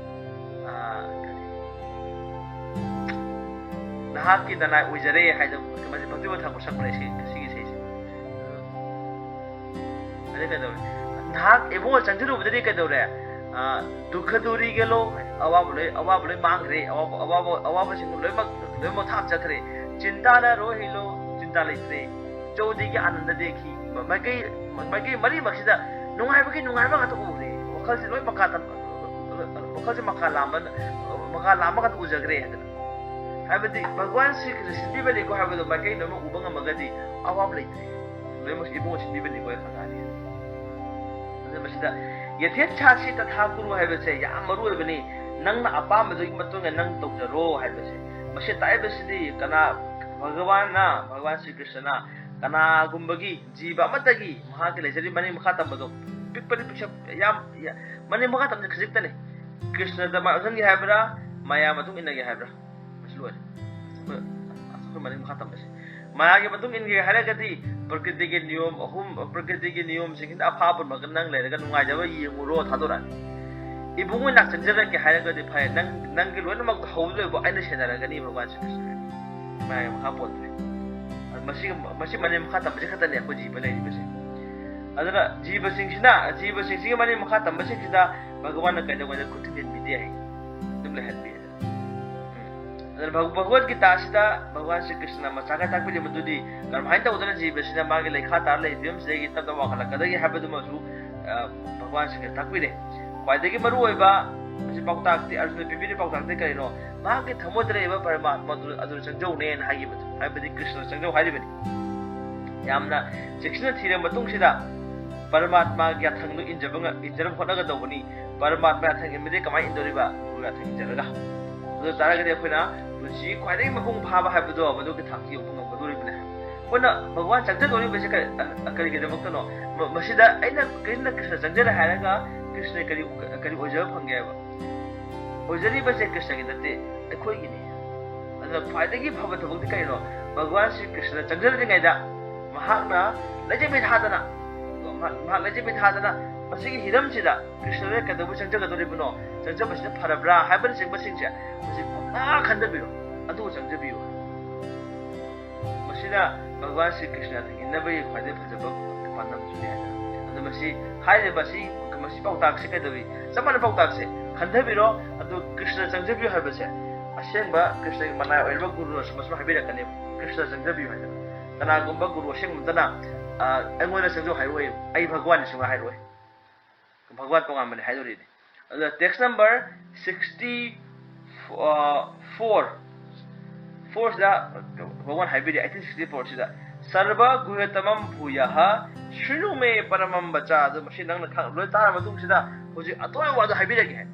ꯑꯥ, ꯀꯔꯤ? ꯅꯍꯥꯛꯀꯤ ꯅꯅꯥꯏ ꯑꯣꯏꯖꯔꯦ ꯍꯥꯏꯗꯅ ꯃꯁꯤ ꯚꯛꯇꯤ ꯃꯊꯛ ꯁꯛꯄꯅꯦ ꯁꯤ, ꯁꯤꯒꯤ ꯏꯁꯩꯁꯦ꯫ ꯑꯗꯩ ꯀꯩꯗꯧꯔꯦ? ꯅꯍꯥꯛ ꯏꯕꯨꯡꯉꯣ ꯆꯪꯁꯤꯜꯂꯨꯕꯗꯗꯤ ꯀꯩꯗꯧꯔꯦ? ꯑꯥ, ꯗꯨꯈ ꯗꯨꯔꯤ ꯒꯦꯂꯣ, ꯑꯋꯥꯕ ꯂꯣꯏ, ꯑꯋꯥꯕ ꯂꯣꯏ ꯃꯥꯡꯈ꯭ꯔꯦ, ꯑꯋꯥꯕ, ꯑꯋꯥꯕ, ꯑꯋꯥꯕꯁꯤꯡ ꯂꯣꯏꯅꯃꯛ, ꯂꯣꯏꯅꯃꯛ ꯊꯥꯞ ꯆꯠꯈ꯭ꯔꯦ꯫ ꯆꯤꯟꯇꯥꯅ ꯔꯣꯍꯤꯂꯣ, ꯆꯤꯟꯇꯥ ꯂꯩꯇ꯭ꯔꯦ꯫ ꯆꯧꯗꯤꯒꯤ ꯑꯥꯅꯟꯗ ꯗꯦꯈꯤ꯫ ꯃ-, ꯃꯥꯏꯀꯩ, ꯃꯥꯏꯀꯩ ꯃꯔꯤꯃꯛꯁꯤꯗ ꯅꯨꯡꯉꯥꯏꯕꯒꯤ ꯅꯨꯡꯉꯥꯏꯕ ꯉꯥꯛꯇ ꯎꯔꯦ꯫ ꯋꯥꯈꯜꯁꯦ ꯂꯣꯏ ꯃꯀꯥ ꯇꯝ-, ꯋꯥꯈꯜꯁꯦ ꯃꯀꯥ ꯂꯥꯝꯕ, ꯃꯀꯥ ꯂꯥꯝꯕ ꯉꯥꯛꯇ ꯎꯖꯈ꯭ꯔꯦ ꯍꯥꯏꯗꯅ꯫ ꯍꯥꯏꯕꯗꯤ ꯚꯒꯋꯥꯟ ꯁ꯭ꯔꯤ ꯀ꯭ꯔꯤꯁꯅ ꯁꯤꯟꯕꯤꯕꯅꯤꯀꯣ ꯍꯥꯏꯕꯗꯣ ꯃꯥꯏꯀꯩ ꯂꯣꯏꯅꯃꯛ ꯎꯕ ꯉꯝꯃꯒꯗꯤ ꯑꯋꯥꯕ ꯂꯩꯇ꯭ꯔꯦ꯫ ꯂꯣꯏꯅꯃꯛ ꯏꯕꯨꯡꯉꯣ ꯁꯤꯟꯕꯤꯕꯅꯤꯀꯣ ꯍꯥꯏ ꯈꯪꯉꯛꯑꯅꯤ꯫ ꯑꯗꯨꯅ ꯃꯁꯤꯗ ꯌꯊꯦꯠ ꯁꯥꯠꯁꯤ ꯇꯊꯥ ꯀꯨꯔꯨ ꯍꯥꯏꯕꯁꯦ ꯌꯥꯝ ꯃꯔꯨ ꯑꯣꯏꯕꯅꯤ꯫ ꯅꯪꯅ ꯑꯄꯥꯝꯕꯗꯨꯒꯤ ꯃꯇꯨꯡ ꯏꯟꯅ ꯅꯪ ꯇꯧꯖꯔꯣ ꯍꯥꯏꯕꯁꯦ꯫ ꯃꯁꯤ ꯇꯥꯛꯏꯕꯁꯤꯗꯤ ꯀꯅꯥ? ꯚꯒꯋꯥꯟꯅ, ꯚꯒꯋꯥꯟ ꯁ꯭ꯔꯤ ꯀ꯭ꯔꯤꯁꯅꯅ ꯀꯅꯥꯒꯨꯝꯕꯒꯤ ꯖꯤꯕ ꯑꯃꯠꯇꯒꯤ ꯃꯍꯥꯛꯀꯤ ꯂꯩꯖꯔꯤꯕ ꯃꯅꯤꯡ ꯃꯈꯥ ꯇꯝꯕꯗꯣ ꯄꯤꯛꯄꯗꯤ ꯄꯤꯛꯁꯛ ꯌꯥꯝ, ꯌꯥ-, ꯃꯅꯤꯡ ꯃꯈꯥ ꯇꯝꯕꯁꯦ ꯈꯖꯤꯛꯇꯅꯤ꯫ ꯀ꯭ꯔꯤꯁꯅꯗ ꯃꯥꯏ ꯑꯣꯟꯁꯤꯟꯒꯦ ꯍꯥꯏꯕ꯭ꯔꯥ, ꯃꯌꯥꯝ ꯃꯇꯨꯡ ꯏꯟꯅꯒꯦ ꯍꯥꯏꯕ꯭ꯔꯥ? ꯃꯁꯤ ꯂꯣꯏꯔꯦ꯫ ꯑꯩꯈꯣꯏ, ꯑꯩꯈꯣꯏ ꯃꯅꯤꯡ ꯃꯈꯥ ꯇꯝꯕꯁꯦ꯫ ꯃꯥꯒꯤ ꯃꯇꯨꯡ ꯏꯟꯒꯦ ꯍꯥꯏꯔꯒꯗꯤ ꯄ꯭ꯔꯀ꯭ꯔꯤꯇꯤꯒꯤ ꯅꯤꯌꯣꯝ ꯑꯍꯨꯝ, ꯄ꯭ꯔꯀ꯭ꯔꯤꯇꯤꯒꯤ ꯅꯤꯌꯣꯝꯁꯤꯡꯁꯤꯗ ꯑꯐꯥ ꯑꯄꯨꯟꯕ ꯅꯪ ꯂꯩꯔꯒ ꯅꯨꯡꯉꯥꯏꯖꯕ ꯌꯦꯡꯉꯨꯔꯣ ꯊꯥꯗꯣꯔꯛꯑꯅꯤ꯫ ꯏꯕꯨꯡꯉꯣ ꯅꯥꯛ ꯆꯪꯖꯔꯛꯀꯦ ꯍꯥꯏꯔꯒꯗꯤ ꯐꯔꯦ, ꯅꯪ, ꯅꯪꯒꯤ ꯂꯣꯏꯅꯃꯛꯇꯣ ꯍꯧꯕꯗꯩꯕꯨ ꯑꯩꯅ ꯁꯦꯟꯅꯔꯒꯅꯤ ꯚꯒꯋꯥꯟ ꯁ꯭ꯔꯤ ꯀ꯭ꯔꯤꯁꯅ꯫ ꯃꯥꯒꯤ ꯃꯈꯥ ꯄꯣꯟꯗ꯭ꯔꯦ꯫ ꯃꯁꯤ, ꯃꯁꯤ ꯃꯅꯤꯡ ꯃꯈꯥ ꯇꯝꯕꯁꯤ ꯈꯛꯇꯅꯦ ꯑꯩꯈꯣꯏ ꯖꯤꯕ ꯂꯩꯔꯤꯕꯁꯦ꯫ ꯑꯗꯨꯅ ꯖꯤꯕꯁꯤꯡꯁꯤꯅ, ꯖꯤꯕꯁꯤꯡꯁꯤꯒꯤ ꯃꯅꯤꯡ ꯃꯈꯥ ꯇꯝꯕꯁꯤꯡꯁꯤꯗ ꯚꯒꯋꯥꯟꯅ ꯀꯩꯗꯧꯉꯩꯗ ꯈꯨꯠ ꯊꯤꯟꯖꯤꯟꯕꯤꯗꯦ ꯍꯥꯏ, ꯑꯗꯨꯝ ꯂꯩꯍꯟꯕꯤ꯫ ꯑꯗꯨꯅ ꯚꯒ-, ꯚꯒꯋꯠ ꯒꯤꯇꯥꯁꯤꯗ ꯚꯒꯋꯥꯟ ꯁ꯭ꯔꯤ ꯀ꯭ꯔꯤꯁꯅ ꯃꯆꯥꯒ ꯇꯥꯛꯄꯤꯔꯤꯕꯗꯨꯗꯤ ꯀꯔꯝꯍꯥꯏꯅ ꯇꯧꯗꯅ ꯖꯤꯕꯁꯤꯅ ꯃꯥꯒꯤ ꯂꯩꯈꯥ ꯇꯥꯔ ꯂꯩꯕ ꯐꯤꯕꯝꯁꯤꯗꯒꯤ ꯇꯞ ꯇꯞ ꯋꯥꯡꯈꯠꯂꯛꯀꯗꯒꯦ ꯍꯥꯏꯕꯗꯨꯃꯁꯨ, ꯑ, ꯚꯒꯋꯥꯟ ꯁ꯭ꯔꯤ ꯀ꯭ꯔꯤꯁꯅ ꯇꯥꯛꯄꯤꯔꯦ꯫ ꯈ꯭ꯋꯥꯏꯗꯒꯤ ꯃꯔꯨꯑꯣꯏꯕ ꯃꯁꯤ ꯄꯥꯎꯇꯥꯛꯇꯤ, ꯑꯔꯖꯨꯅ ꯄꯤꯕꯤꯔꯤꯕ ꯄꯥꯎꯇꯥꯛꯇꯤ ꯀꯔꯤꯅꯣ? ꯃꯍꯥꯛꯀꯤ ꯊꯃꯣꯏꯗ ꯂꯩꯔꯤꯕ ꯄꯔꯃꯥꯠꯃ ꯑꯗꯨ, ꯑꯗꯨ ꯆꯪꯖꯧꯅꯦꯅ ꯍꯥꯏꯈꯤꯕꯗꯣ, ꯍꯥꯏꯕꯗꯤ ꯀ꯭ꯔꯤꯁꯅ ꯆꯪꯖꯧ ꯍꯥꯏꯔꯤꯕꯅꯤ꯫ ꯌꯥꯝꯅ ꯆꯦꯛꯁꯤꯟꯅ ꯊꯤꯔꯕ ꯃꯇꯨꯡꯁꯤꯗ ꯄꯔꯃꯥꯠꯃꯥꯒꯤ ꯌꯥꯊꯪꯗꯨ ꯏꯟꯖꯕ ꯉ-, ꯏꯟꯖꯅꯕ ꯍꯣꯠꯅꯒꯗꯧꯕꯅꯤ꯫ ꯄꯔꯃꯥꯠꯃꯥ ꯌꯥꯊꯪ ꯏꯟꯕꯗꯤ ꯀꯃꯥꯏꯅ ꯏꯟꯗꯣꯔꯤꯕ? ꯒꯨꯔꯨ ꯌꯥꯊꯪ ꯏꯟꯖꯔꯒ꯫ ꯑꯗꯨ ꯇꯥꯔꯒꯗꯤ ꯑꯩꯈꯣꯏꯅ ꯄꯨꯟꯁꯤ ꯈ꯭ꯋꯥꯏꯗꯒꯤ ꯃꯄꯨꯡ ꯐꯥꯕ ꯍꯥꯏꯕꯗꯣ ꯃꯗꯨꯒꯤ ꯊꯥꯛꯇ ꯌꯧꯕ ꯉꯝꯒꯗꯧꯔꯤꯕꯅꯤ꯫ ꯑꯩꯈꯣꯏꯅ ꯚꯒꯋꯥꯟ ꯆꯪꯖꯗꯧꯔꯤꯕꯁꯦ ꯀꯔꯤ, ꯑ, ꯀꯔꯤꯒꯤꯗꯃꯛꯇꯅꯣ? ꯃ-, ꯃꯁꯤꯗ ꯑꯩꯅ ꯀ꯭ꯔꯤꯁꯅ, ꯀ꯭ꯔꯤꯁꯅ ꯆꯪꯖꯔꯦ ꯍꯥꯏꯔꯒ ꯀ꯭ꯔꯤꯁꯅ ꯀꯔꯤ, ꯀꯔꯤ ꯑꯣꯏꯖꯕ ꯐꯪꯒꯦ ꯍꯥꯏꯕ? ꯑꯣꯏꯖꯔꯤꯕꯁꯦ ꯀ꯭ꯔꯤꯁꯅꯒꯤ ꯅꯠꯇꯦ, ꯑꯩꯈꯣꯏꯒꯤꯅꯤ꯫ ꯑꯗꯨꯅ ꯈ꯭ꯋꯥꯏꯗꯒꯤ ꯐꯕ ꯊꯕꯛꯇꯤ ꯀꯔꯤꯅꯣ? ꯚꯒꯋꯥꯟ ꯁ꯭ꯔꯤ ꯀ꯭ꯔꯤꯁꯅ ꯆꯪꯖꯗ꯭ꯔꯤꯉꯩꯗ ꯃꯍꯥꯛꯅ ꯂꯩꯖꯕꯤ ꯊꯥꯗꯅ, ꯃꯍꯥꯛ, ꯃꯍꯥꯛ ꯂꯩꯖꯕꯤ ꯊꯥꯗꯅ ꯃꯁꯤꯒꯤ ꯍꯤꯔꯝꯁꯤꯗ ꯀ꯭ꯔꯤꯁꯅꯗ ꯀꯩꯗꯧꯕꯩ ꯆꯪꯖꯒꯗꯧꯔꯤꯕꯅꯣ? ꯆꯪꯖꯕꯁꯤꯅ ꯐꯔꯕ꯭ꯔꯥ ꯍꯥꯏꯕꯅꯆꯤꯡꯕꯁꯤꯡꯁꯦ ꯃꯁꯤ ꯐꯖꯅ ꯈꯟꯊꯕꯤꯔꯣ, ꯑꯗꯨꯒ ꯆꯪꯖꯕꯤꯌꯨ꯫ ꯃꯁꯤꯅ ꯚꯒꯋꯥꯟ ꯁ꯭ꯔꯤ ꯀ꯭ꯔꯤꯁꯅ ꯊꯦꯡꯅꯅꯕꯒꯤ ꯈ꯭ꯋꯥꯏꯗꯒꯤ ꯐꯖꯕ ꯄꯥꯟꯗꯝꯁꯨꯅꯤ ꯍꯥꯏꯇꯥꯔꯦ꯫ ꯑꯗꯣ ꯃꯁꯤ ꯍꯥꯏꯔꯤꯕ ꯑꯁꯤ, ꯃꯁꯤ ꯄꯥꯎꯇꯥꯛꯁꯦ ꯀꯩꯗꯧꯏ? ꯆꯞ ꯃꯥꯟꯅꯕ ꯄꯥꯎꯇꯥꯛꯁꯦ ꯈꯟꯊꯕꯤꯔꯣ, ꯑꯗꯨ ꯀ꯭ꯔꯤꯁꯅ ꯆꯪꯖꯕꯤꯌꯨ ꯍꯥꯏꯕꯁꯦ ꯑꯁꯦꯡꯕ ꯀ꯭ꯔꯤꯁꯅꯒꯤ ꯃꯅꯥꯏ ꯑꯣꯏꯔꯤꯕ ꯒꯨꯔꯨꯅ ꯁꯨꯝ ꯑꯁꯨꯝ ꯍꯥꯏꯕꯤꯔꯛꯀꯅꯦꯕ, ꯀ꯭ꯔꯤꯁꯅ ꯆꯪꯖꯕꯤꯌꯨ ꯍꯥꯏꯗꯅ꯫ ꯀꯅꯥꯒꯨꯝꯕ ꯒꯨꯔꯨ ꯑꯁꯦꯡꯕ ꯑꯃꯗꯅ, ꯑ, "ꯑꯩꯉꯣꯟꯗ ꯆꯪꯖꯧ" ꯍꯥꯏꯔꯛꯑꯣꯏ, "ꯑꯩ ꯚꯒꯋꯥꯟꯅꯤ" ꯁꯨꯡꯍꯥꯏ ꯍꯥꯏꯔꯛꯑꯣꯏ꯫ ꯚꯒꯋꯥꯟ ꯇꯣꯉꯥꯟꯕꯅꯦ ꯍꯥꯏꯗꯣꯔꯤꯅꯦ꯫ ꯑꯗꯨꯅ text number sixty four, fourꯁꯤꯗ ꯚꯒꯋꯥꯟ ꯍꯥꯏꯕꯤꯔꯤ, eighteen sixty fourꯁꯤꯗ, "ꯁꯔꯕ ꯒꯨꯍ꯭ꯌꯇꯃꯝ ꯚꯨꯌ ꯁ꯭ꯔꯤꯅꯨ ꯃꯦ ꯄꯔꯃꯝ ꯕꯆ"꯫ ꯑꯗꯨ ꯃꯁꯤ ꯅꯪꯅ ꯈꯪ-, ꯂꯣꯏ ꯇꯥꯔ ꯃꯇꯨꯡꯁꯤꯗ ꯍꯧꯖꯤꯛ ꯑꯇꯣꯞꯄ ꯋꯥꯗꯣ ꯍꯥꯏꯕꯤꯔꯒꯦ ꯍꯥꯏ꯫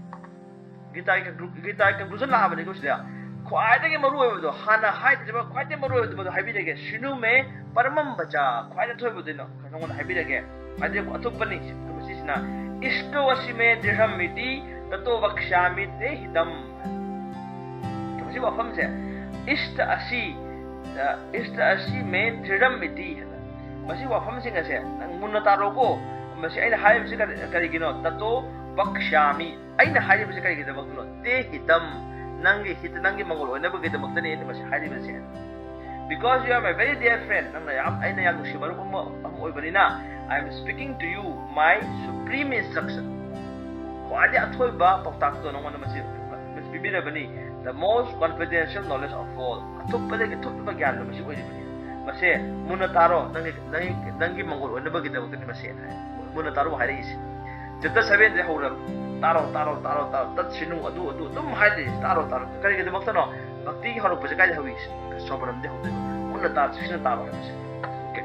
ꯒꯤꯇꯥꯒꯤ conclu-, ꯒꯤꯇꯥꯒꯤ conclusion ꯂꯥꯛꯑꯕꯅꯤꯀꯣ ꯁꯤꯗ꯫ ꯈ꯭ꯋꯥꯏꯗꯒꯤ ꯃꯔꯨꯑꯣꯏꯕꯗꯣ, ꯍꯥꯟꯅ ꯍꯥꯏꯗ꯭ꯔꯤꯕ ꯈ꯭ꯋꯥꯏꯗꯒꯤ ꯃꯔꯨꯑꯣꯏꯕꯗꯣ ꯃꯗꯨ ꯍꯥꯏꯕꯤꯔꯒꯦ꯫ "ꯁ꯭ꯔꯤꯅꯨ ꯃꯦ ꯄꯔꯃꯝ ꯕꯆ", ꯈ꯭ꯋꯥꯏꯗꯒꯤ ꯑꯊꯣꯏꯕꯗꯨꯅ ꯅꯉꯣꯟꯗ ꯍꯥꯏꯕꯤꯔꯒꯦ꯫ ꯈ꯭ꯋꯥꯏꯗꯒꯤ ꯑꯊꯨꯞꯄꯅꯤ ꯁꯤꯁꯤꯅ, "ꯏꯁ꯭ꯇꯣ ꯑꯁꯤ ꯃꯦ ꯗ꯭ꯔꯤꯍꯝ ꯃꯤꯇꯤ, ꯇꯇꯣ ꯋꯛꯁꯥꯃꯤ ꯇꯦ ꯍꯤꯇꯝ"꯫ ꯃꯁꯤ ꯋꯥꯐꯝꯁꯦ, ꯏꯁ꯭ꯇ ꯑꯁꯤ ꯏꯁꯇ ꯑꯁꯤ ꯃꯦ ꯗ꯭ꯔꯤꯔꯝ ꯏꯇꯤ ꯍꯥꯏꯅ꯫ ꯃꯁꯤ ꯋꯥꯐꯝꯁꯤꯡ ꯑꯁꯦ ꯅꯪ ꯃꯨꯟꯅ ꯇꯥꯔꯣꯀꯣ꯫ ꯃꯁꯤ ꯑꯩꯅ ꯍꯥꯏꯔꯤꯕꯁꯤ ꯀꯔꯤ-, ꯀꯔꯤꯒꯤꯅꯣ? ꯇꯇꯣ ꯄꯛꯁꯥꯃꯤ꯫ ꯑꯩꯅ ꯍꯥꯏꯔꯤꯕꯁꯤ ꯀꯔꯤꯒꯤꯗꯃꯛꯇꯅꯣ? ꯇꯦ ꯍꯤꯇꯝ, ꯅꯪꯒꯤ ꯍꯤꯠ, ꯅꯪꯒꯤ ꯃꯪꯒꯣꯜ ꯑꯣꯏꯅꯕꯒꯤꯗꯃꯛꯇꯅꯤ ꯑꯩꯅ ꯃꯁꯤ ꯍꯥꯏꯔꯤꯕꯁꯦ꯫ Because you are my very dear friend, ꯅꯪꯅ ꯌꯥꯝ, ꯑꯩꯅ ꯌꯥꯝ ꯅꯨꯡꯁꯤ ꯃꯔꯨꯞ ꯑꯃ, ꯑꯃ ꯑꯣꯏꯕꯅꯤꯅ, I am speaking to you my supreme instruction. ꯈ꯭ꯋꯥꯏꯗꯒꯤ ꯑꯊꯣꯏꯕ ꯄꯥꯎꯇꯥꯛꯇꯣ ꯅꯉꯣꯟꯗ ꯃꯁꯤ, ꯃꯁꯤ ꯄꯤꯕꯤꯔꯕꯅꯤ꯫ The most confidential knowledge of all. ꯑꯊꯨꯞꯄꯗꯒꯤ ꯑꯊꯨꯞꯄ ꯒ꯭ꯌꯥꯟꯗꯣ ꯃꯁꯤ ꯑꯣꯏꯔꯤꯕꯅꯤ꯫ ꯃꯁꯦ ꯃꯨꯟꯅ ꯇꯥꯔꯣ, ꯅꯪꯒꯤ, ꯅꯪꯒꯤ, ꯅꯪꯒꯤ ꯃꯪꯒꯣꯜ ꯑꯣꯏꯅꯕꯒꯤꯗꯃꯛꯇꯅꯤ ꯃꯁꯤ ꯍꯥꯏ꯫ ꯃꯨꯟꯅ ꯇꯥꯔꯣ ꯍꯥꯏꯔꯛꯏꯁꯦ꯫ Chapter seven ꯗꯒꯤ ꯍꯧꯔꯕ꯫ ꯇꯥꯔꯣ, ꯇꯥꯔꯣ, ꯇꯥꯔꯣ, ꯇꯥꯔꯣ꯫ ꯇꯠꯁꯤꯅꯨ, ꯑꯗꯨ, ꯑꯗꯨ ꯑꯗꯨꯝ ꯍꯥꯏꯔꯛꯏꯁꯦ꯫ ꯇꯥꯔꯣ, ꯇꯥꯔꯣ꯫ ꯀꯔꯤꯒꯤꯗꯃꯛꯇꯅꯣ? ꯚꯛꯇꯤꯒꯤ ꯍꯧꯔꯛꯄꯁꯦ ꯀꯥꯏꯗ ꯍꯧꯏ? ꯁ꯭ꯔꯕꯅꯝꯗꯤ ꯍꯧꯗꯣꯏꯕ꯫ ꯃꯨꯟꯅ ꯇꯥ, ꯆꯦꯛꯁꯤꯟꯅ ꯇꯥꯔꯣ ꯍꯥꯏꯕꯁꯦ꯫ Okay꯫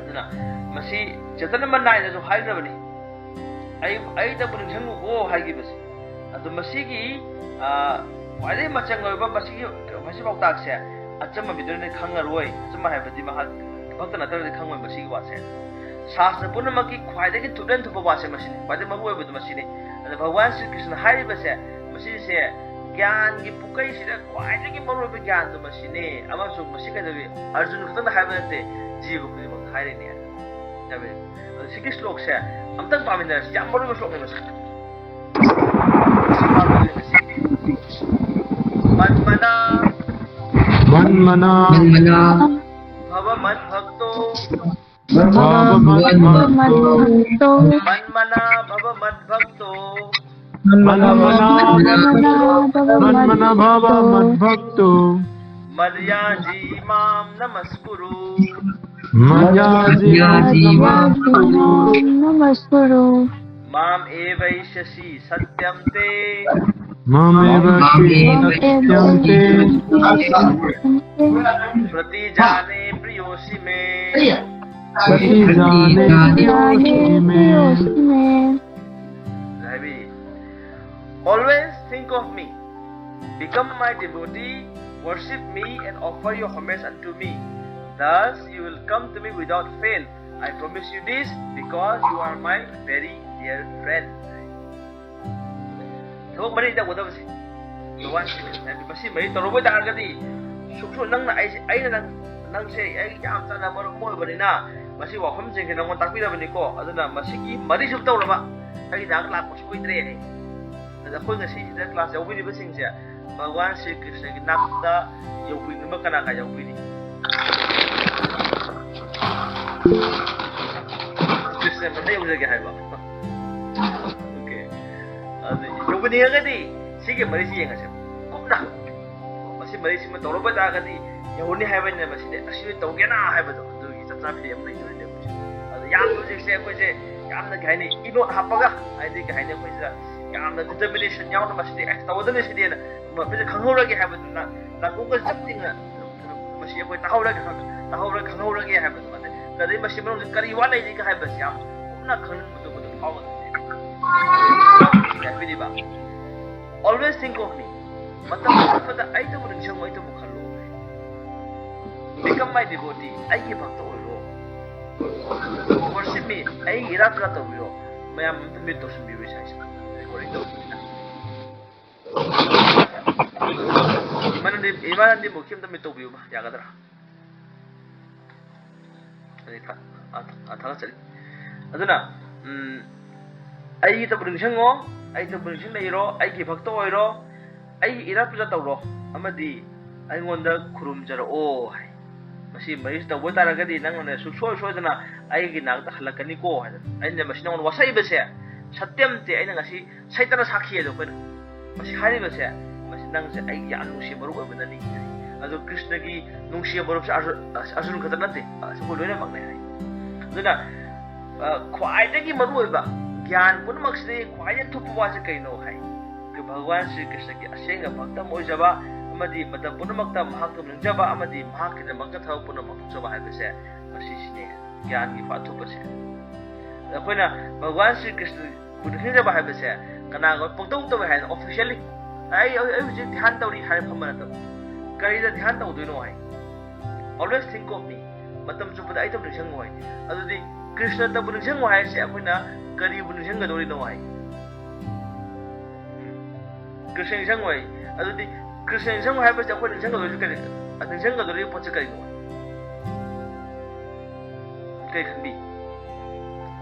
ꯑꯗꯨꯅ ꯃꯁꯤ chapter number nine ꯗꯁꯨ ꯍꯥꯏꯈ꯭ꯔꯕꯅꯤ꯫ ꯑꯩ, ꯑꯩꯇꯕꯨ ꯅꯤꯡꯁꯤꯡꯉꯨꯀꯣ ꯍꯥꯏꯈꯤꯕꯁꯦ꯫ ꯑꯗꯣ ꯃꯁꯤꯒꯤ, ꯑ, ꯈ꯭ꯋꯥꯏꯗꯒꯤ ꯃꯆꯪ ꯑꯣꯏꯕ ꯃꯁꯤꯒꯤ, ꯃꯁꯤ ꯄꯥꯎꯇꯥꯛꯁꯦ ꯑꯆꯝꯕ ꯃꯤꯗꯨꯅꯗꯤ ꯈꯪꯉꯔꯣꯏ꯫ ꯑꯆꯝꯕ ꯍꯥꯏꯕꯗꯤ ꯃꯍꯥꯛ ꯚꯛꯇ ꯅꯠꯇ꯭ꯔꯒꯗꯤ ꯈꯪꯉꯣꯏ ꯃꯁꯤꯒꯤ ꯋꯥꯁꯦ꯫ ꯁꯥꯁꯇ꯭ꯔ ꯄꯨꯝꯅꯃꯛꯀꯤ ꯈ꯭ꯋꯥꯏꯗꯒꯤ ꯊꯨꯞꯂꯦꯟ ꯊꯨꯞꯄ ꯋꯥꯁꯦ ꯃꯁꯤꯅꯤ꯫ ꯈ꯭ꯋꯥꯏꯗꯒꯤ ꯃꯔꯨ ꯑꯣꯏꯕꯗꯨ ꯃꯁꯤꯅꯤ꯫ ꯑꯗ ꯚꯒꯋꯥꯟ ꯁ꯭ꯔꯤ ꯀ꯭ꯔꯤꯁꯅ ꯍꯥꯏꯔꯤꯕꯁꯦ, ꯃꯁꯤꯁꯦ ꯒ꯭ꯌꯥꯟꯒꯤ ꯄꯨꯀꯩꯁꯤꯗ ꯈ꯭ꯋꯥꯏꯗꯒꯤ ꯃꯔꯨꯑꯣꯏꯕ ꯒ꯭ꯌꯥꯟꯗꯣ ꯃꯁꯤꯅꯤ꯫ ꯑꯃꯁꯨꯡ ꯃꯁꯤ ꯀꯩꯗꯧꯏ? ꯑꯔꯖꯨꯟ ꯈꯛꯇꯪꯗ ꯍꯥꯏꯕ ꯅꯠꯇꯦ, ꯖꯤꯕ ꯈꯨꯗꯤꯡꯃꯛꯇ ꯍꯥꯏꯔꯤꯅꯦ꯫ ꯌꯥꯕꯤꯔꯦ? ꯑꯗꯣ ꯁꯤꯒꯤ ꯁ꯭ꯂꯣꯛꯁꯦ ꯑꯝꯇꯪ ꯄꯥꯃꯤꯟꯅꯔꯁꯤ꯫ ꯌꯥꯝ ꯃꯔꯨꯑꯣꯏꯕ ꯁ꯭ꯂꯣꯛꯅꯦ ꯃꯁꯤ꯫ ꯃꯁꯤ ꯄꯥꯕ ꯂꯣꯏꯔꯒ ꯁꯤ ꯃꯟꯃꯅ मन्मना मन्मना भव मद्भक्तो भव मद्भक्तो मन्मना भव मद्भक्तो मन्मना मन्मना भव मद्भक्तो मद्याजी मां नमस्कुरु। मद्याजी मां नमस्कुरु नमस्कुरु माम एवैष्यसि सत्यं ते मामेव सत्यं ते प्रतिजाने प्रियोसि मे। प्रतिजाने प्रियोसि मे Ravi. Always think of me. Become my devotee, worship me and offer your homage unto me. Thus you will come to me without fail. I promise you this because you are my very dear friend. ꯊꯕꯛ ꯃꯔꯤ ꯇꯧꯒꯗꯕꯁꯦ꯫ ꯃꯁꯤ ꯃꯔꯤ ꯇꯧꯔꯝꯕ ꯇꯥꯔꯒꯗꯤ ꯁꯨꯛꯁꯣꯏ ꯅꯪꯅ ꯑꯩꯁꯦ, ꯑꯩꯅ ꯅꯪ, ꯅꯪꯁꯦ ꯑꯩ ꯌꯥꯝ ꯆꯥꯟꯅꯕ ꯃꯔꯨꯞ ꯑꯃ ꯑꯣꯏꯕꯅꯤꯅ ꯃꯁꯤ ꯋꯥꯐꯝꯁꯤꯡꯁꯦ ꯅꯉꯣꯟꯗ ꯇꯥꯛꯄꯤꯔꯕꯅꯤꯀꯣ, ꯑꯗꯨꯅ ꯃꯁꯤꯒꯤ ꯃꯔꯤꯁꯨ ꯇꯧꯔꯕ ꯑꯩ ꯅꯍꯥꯛ ꯂꯥꯛꯄ ꯁꯣꯏꯗ꯭ꯔꯦ ꯍꯥꯏ꯫ ꯑꯗ ꯑꯩꯈꯣꯏ ꯉꯁꯤꯁꯤꯗ ꯀ꯭ꯂꯥꯁ ꯌꯥꯎꯕꯤꯔꯤꯕꯁꯤꯡꯁꯦ ꯚꯒꯋꯥꯟ ꯁ꯭ꯔꯤ ꯀ꯭ꯔꯤꯁꯅꯒꯤ ꯅꯥꯛꯇ ꯌꯧꯕꯤꯅꯤꯡꯕ ꯀꯅꯥ ꯀꯅꯥ ꯌꯥꯎꯕꯤꯔꯤ? ꯀ꯭ꯔꯤꯁꯅ ꯃꯊꯟꯇ ꯌꯧꯖꯒꯦ ꯍꯥꯏꯕ꯫ ꯑꯣꯀꯦ꯫ ꯑꯗꯨ ꯌꯧꯕꯤꯅꯤꯡꯉꯒꯗꯤ ꯁꯤꯒꯤ ꯃꯔꯤꯁꯤ ꯌꯦꯡꯉꯁꯦ ꯀꯨꯞꯅ꯫ ꯃꯁꯤ ꯃꯔꯤꯁꯤꯃ ꯇꯧꯔꯝꯕ ꯇꯥꯔꯒꯗꯤ ꯌꯧꯔꯅꯤ ꯍꯥꯏꯕꯅꯤꯅ ꯃꯁꯤꯗꯤ ꯑꯁꯤ ꯑꯣꯏꯅ ꯇꯧꯒꯦꯅ ꯍꯥꯏꯕꯗꯣ ꯑꯗꯨꯒꯤ ꯆꯞ ꯆꯥꯕꯤꯗꯤ ꯑꯃ ꯂꯩꯖꯔꯤꯅꯦ ꯑꯩꯈꯣꯏꯁꯦ꯫ ꯑꯗꯣ ꯌꯥꯝꯅ ꯍꯧꯖꯤꯛꯁꯦ ꯑꯩꯈꯣꯏꯁꯦ ꯌꯥꯝꯅ ꯀꯩ ꯍꯥꯏꯅꯤ, ꯏꯅꯣꯠ ꯍꯥꯞꯄꯒ, ꯍꯥꯏꯗꯤ ꯀꯩ ꯍꯥꯏꯅꯤ, ꯑꯩꯈꯣꯏꯁꯤꯗ ꯌꯥꯝꯅ ꯗꯤꯇꯔꯃꯤꯅꯦꯁꯟ ꯌꯥꯎꯅ ꯃꯁꯤꯗꯤ ꯑꯦ ꯇꯧꯒꯗꯕꯅꯤ ꯁꯤꯗꯤꯅ ꯑꯩꯈꯣꯏꯁꯦ ꯈꯪꯍꯧꯔꯒꯦ ꯍꯥꯏꯕꯗꯨꯅ ꯅꯥꯀꯣꯡꯒ ꯆꯞ ꯇꯤꯡꯅ ꯃꯁꯤ ꯑꯩꯈꯣꯏ ꯇꯥꯍꯧꯔꯒ ꯈꯪ-, ꯇꯥꯍꯧꯔꯒ ꯈꯪꯍꯧꯔꯒꯦ ꯍꯥꯏꯕꯗꯨ ꯃꯥꯟꯅꯩ꯫ ꯑꯗꯩ ꯃꯁꯤ ꯃꯅꯨꯡꯗ ꯀꯔꯤ ꯋꯥꯠꯂꯤꯒꯦ ꯍꯥꯏꯕꯁꯤ ꯌꯥꯝ ꯀꯨꯞꯅ ꯈꯪꯅꯤꯡꯕꯗꯨ ꯃꯗꯨ ꯐꯥꯎꯒꯅꯤ꯫ ꯍꯥꯏꯕꯤꯔꯤꯕ, "Always think of me." ꯃꯇꯝ ꯆꯨꯞꯄꯗ ꯑꯩꯇꯕꯨ ꯅꯤꯡꯁꯤꯡꯉꯨ, ꯑꯩꯇꯕꯨ ꯈꯜꯂꯨ꯫ "Become my devotee." ꯑꯩꯒꯤ ꯚꯛꯇ ꯑꯣꯏꯔꯣ꯫ "Worship me." ꯑꯩꯒꯤ ꯏꯔꯥꯠ ꯄꯨꯔꯥ ꯇꯧꯕꯤꯔꯣ꯫ ꯃꯌꯥꯝ ꯑꯝꯇ ꯃ꯭ꯌꯨꯠ ꯇꯧꯁꯤꯟꯕꯤꯔꯣ ꯏꯁꯥ ꯏꯁꯥ꯫ ꯔꯦꯀꯣꯔꯗꯤꯡ ꯇꯧꯕꯤꯔꯣ꯫ ꯏꯃꯥꯅꯟꯗꯤ, ꯏꯃꯥꯅꯟꯗꯤ ꯃꯨꯈꯤ ꯑꯝꯇ ꯃ꯭ꯌꯨꯠ ꯇꯧꯕꯤꯌꯨꯕ, ꯌꯥꯒꯗ꯭ꯔꯥ? ꯑꯗꯩ ꯊꯥ-, ꯑꯥ, ꯑꯥ, ꯊꯥꯒꯠꯆꯔꯤ꯫ ꯑꯗꯨꯅ, ꯎꯝ, "ꯑꯩꯒꯤꯇꯕꯨ ꯅꯤꯡꯁꯤꯡꯉꯣ, ꯑꯩꯇꯕꯨ ꯅꯤꯡꯁꯤꯡꯅ ꯏꯔꯣ, ꯑꯩꯒꯤ ꯚꯛꯇ ꯑꯣꯏꯔꯣ, ꯑꯩꯒꯤ ꯏꯔꯥꯠ ꯄꯨꯖꯥ ꯇꯧꯔꯣ, ꯑꯃꯗꯤ ꯑꯩꯉꯣꯟꯗ ꯈꯨꯔꯨꯝꯖꯔꯛꯑꯣ" ꯍꯥꯏ꯫ ꯃꯁꯤ ꯃꯔꯤꯁꯤ ꯇꯧꯕ ꯇꯥꯔꯒꯗꯤ ꯅꯪꯅ ꯁꯨꯡꯁꯣꯏ ꯁꯣꯏꯗꯅ ꯑꯩꯒꯤ ꯅꯥꯛꯇ ꯍꯜꯂꯛꯀꯅꯤꯀꯣ ꯍꯥꯏꯗꯅ꯫ ꯑꯩꯅ ꯃꯁꯤ ꯅꯉꯣꯟꯗ ꯋꯥꯁꯛꯏꯕꯁꯦ ꯁꯇ꯭ꯌꯝꯇꯦ, ꯑꯩꯅ ꯉꯁꯤ ꯁꯩꯇꯅ ꯁꯥꯈꯤ ꯑꯗꯣ ꯑꯩꯈꯣꯏꯅ꯫ ꯃꯁꯤ ꯍꯥꯏꯔꯤꯕꯁꯦ, ꯃꯁꯤ ꯅꯪꯁꯦ ꯑꯩꯒꯤ ꯌꯥꯝ ꯅꯨꯡꯁꯤꯕ ꯃꯔꯨꯞ ꯑꯣꯏꯕꯅꯅꯤ꯫ ꯑꯗꯣ ꯀ꯭ꯔꯤꯁꯅꯒꯤ ꯅꯨꯡꯁꯤꯕ ꯃꯔꯨꯞꯁꯦ ꯑꯔꯖꯨ-, ꯑꯔꯖꯨꯟ ꯈꯛꯇ ꯅꯠꯇꯦ, ꯑꯩꯈꯣꯏ ꯂꯣꯏꯅꯃꯛꯅꯦ ꯍꯥꯏ꯫ ꯑꯗꯨꯅ, ꯑ, ꯈ꯭ꯋꯥꯏꯗꯒꯤ ꯃꯔꯨꯑꯣꯏꯕ ꯒ꯭ꯌꯥꯟ ꯄꯨꯝꯅꯃꯛꯁꯤꯗꯒꯤ ꯈ꯭ꯋꯥꯏꯗꯒꯤ ꯊꯨꯞꯄ ꯋꯥꯁꯦ ꯀꯩꯅꯣ ꯍꯥꯏ? ꯚꯒꯋꯥꯟ ꯁ꯭ꯔꯤ ꯀ꯭ꯔꯤꯁꯅꯒꯤ ꯑꯁꯦꯡꯕ ꯚꯛꯇ ꯑꯃ ꯑꯣꯏꯖꯕ ꯑꯃꯗꯤ ꯃꯇꯝ ꯄꯨꯝꯅꯃꯛꯇ ꯃꯍꯥꯛꯄꯨ ꯅꯤꯡꯖꯕ ꯑꯃꯗꯤ ꯃꯍꯥꯛꯀꯤꯗꯃꯛꯇ ꯊꯕꯛ ꯄꯨꯝꯅꯃꯛ ꯇꯧꯖꯕ ꯍꯥꯏꯕꯁꯦ ꯃꯁꯤꯁꯤꯅꯦ꯫ ꯒ꯭ꯌꯥꯟꯒꯤ ꯈ꯭ꯋꯥꯏ ꯑꯊꯨꯞꯄꯁꯦ꯫ ꯑꯩꯈꯣꯏꯅ ꯚꯒꯋꯥꯟ ꯁ꯭ꯔꯤ ꯀ꯭ꯔꯤꯁꯅꯕꯨ ꯅꯤꯡꯁꯤꯡꯖꯕ ꯍꯥꯏꯕꯁꯦ ꯀꯅꯥꯒꯨꯝꯕ ꯄꯪꯇꯧ ꯇꯧꯋꯦ ꯍꯥꯏꯅ officially, "ꯑꯩ, ꯑꯩ, ꯑꯩ ꯍꯧꯖꯤꯛ ꯙ꯭ꯌꯥꯟ ꯇꯧꯔꯤ" ꯍꯥꯏꯔ ꯐꯝꯕ ꯅꯠꯇꯕ꯫ ꯀꯔꯤꯗ ꯙ꯭ꯌꯥꯟ ꯇꯧꯗꯣꯏꯅꯣ ꯍꯥꯏ? "Always think of me." ꯃꯇꯝ ꯆꯨꯞꯄꯗ ꯑꯩꯇꯕꯨ ꯅꯤꯡꯁꯤꯡꯉꯨ ꯍꯥꯏ꯫ ꯑꯗꯨꯗꯤ ꯀ꯭ꯔꯤꯁꯅꯇꯕꯨ ꯅꯤꯡꯁꯤꯡꯉꯨ ꯍꯥꯏꯔꯤꯁꯦ ꯑꯩꯈꯣꯏꯅ ꯀꯔꯤꯕꯨ ꯅꯤꯡꯁꯤꯡꯒꯗꯧꯔꯤꯅꯣ ꯍꯥꯏ? ꯀ꯭ꯔꯤꯁꯅ ꯅꯤꯡꯁꯤꯡꯉꯣꯏ꯫ ꯑꯗꯨꯗꯤ ꯀ꯭ꯔꯤꯁꯅ ꯅꯤꯡꯁꯤꯡꯕ ꯍꯥꯏꯕꯁꯦ ꯑꯩꯈꯣꯏ ꯅꯤꯡꯁꯤꯡꯒꯗꯧꯔꯤꯁꯦ ꯀꯔꯤ? ꯑ, ꯅꯤꯡꯁꯤꯡꯒꯗꯧꯔꯤꯕ ꯄꯣꯠꯁꯦ ꯀꯔꯤꯅꯣ? ꯀꯔꯤ ꯈꯟꯕꯤ?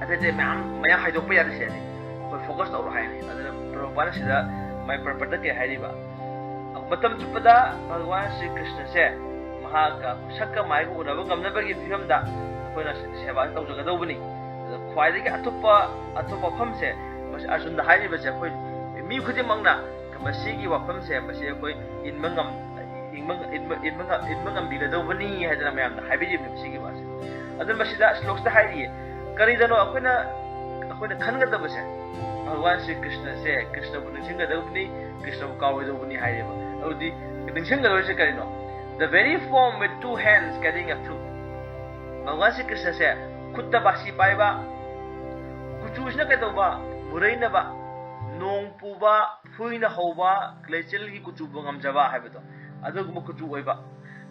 ꯑꯇꯩ ꯑꯇꯩ ꯃꯌꯥꯝ, ꯃꯌꯥꯝ ꯍꯥꯏꯗꯣꯛꯄ ꯌꯥꯗꯦ ꯁꯤꯗꯤ꯫ ꯑꯩꯈꯣꯏ focus ꯇꯧꯔꯣ ꯍꯥꯏꯔꯤ꯫ ꯑꯗꯨꯅ ꯄ꯭ꯔꯚꯨꯄꯥꯗ ꯁꯤꯗ ꯃꯥꯏ ꯄ꯭ꯔꯄꯔꯇ ꯀꯩ ꯍꯥꯏꯔꯤꯕ? ꯃꯇꯝ ꯆꯨꯞꯄꯗ ꯚꯒꯋꯥꯟ ꯁ꯭ꯔꯤ ꯀ꯭ꯔꯤꯁꯅꯁꯦ ꯃꯍꯥꯛꯀ ꯁꯛꯀ ꯃꯥꯏꯒ ꯎꯅꯕ ꯉꯝꯅꯕꯒꯤ ꯐꯤꯕꯝꯗ ꯑꯩꯈꯣꯏꯅ ꯁꯦꯕꯥ ꯇꯧꯖꯒꯗꯧꯕꯅꯤ꯫ ꯑꯗ ꯈ꯭ꯋꯥꯏꯗꯒꯤ ꯑꯇꯣꯞꯄ, ꯑꯇꯣꯞꯄ ꯋꯥꯐꯝꯁꯦ, ꯃꯁꯤ ꯑꯔꯖꯨꯟꯗ ꯍꯥꯏꯔꯤꯕꯁꯦ, ꯑꯩꯈꯣꯏ ꯃꯤ ꯈꯨꯗꯤꯡꯃꯛꯅ ꯃꯁꯤꯒꯤ ꯋꯥꯐꯝꯁꯦ, ꯃꯁꯤ ꯑꯩꯈꯣꯏ ꯏꯟꯕ ꯉꯝ-, ꯏꯟꯕ, ꯏꯟꯕ, ꯏꯟꯕ ꯉꯝ-, ꯏꯟꯕ ꯉꯝꯕꯤꯒꯗꯧꯕꯅꯤ ꯍꯥꯏꯗꯅ ꯃꯌꯥꯝꯅ ꯍꯥꯏꯕꯤꯔꯤꯕꯅꯤ ꯁꯤꯒꯤ ꯋꯥꯁꯦ꯫ ꯑꯗꯨ ꯃꯁꯤꯗ ꯁ꯭ꯂꯣꯛꯁꯤꯗ ꯍꯥꯏꯔꯤꯌꯦ, ꯀꯔꯤꯗꯅꯣ ꯑꯩꯈꯣꯏꯅ, ꯑꯩꯈꯣꯏꯅ ꯈꯟꯒꯗꯕꯁꯦ, ꯚꯒꯋꯥꯟ ꯁ꯭ꯔꯤ ꯀ꯭ꯔꯤꯁꯅꯁꯦ, ꯀ꯭ꯔꯤꯁꯅꯕꯨ ꯅꯤꯡꯁꯤꯡꯒꯗꯧꯕꯅꯤ, ꯀ꯭ꯔꯤꯁꯅꯕꯨ ꯀꯥꯎꯔꯣꯏꯗꯧꯕꯅꯤ ꯍꯥꯏꯔꯦꯕ꯫ ꯑꯗꯨꯗꯤ ꯅꯤꯡꯁꯤꯡꯒꯗꯧꯔꯤꯁꯦ ꯀꯔꯤꯅꯣ? The very form with two hands carrying a flute. ꯚꯒꯋꯥꯟ ꯁ꯭ꯔꯤ ꯀ꯭ꯔꯤꯁꯅꯁꯦ ꯈꯨꯠꯇ ꯕꯥꯁꯤ ꯄꯥꯏꯕ, ꯀꯨꯆꯨꯁꯤꯅ ꯀꯩꯗꯧꯕ? ꯃꯨꯔꯩꯅꯕ, ꯅꯣꯡ ꯄꯨꯕ, ꯐꯨꯏꯅ ꯍꯧꯕ, ꯂꯩꯆꯤꯜꯒꯤ ꯀꯨꯆꯨꯕꯨ ꯉꯝꯖꯕ ꯍꯥꯏꯕꯗꯣ, ꯑꯗꯨꯒꯨꯝꯕ ꯀꯨꯆꯨ ꯑꯣꯏꯕ꯫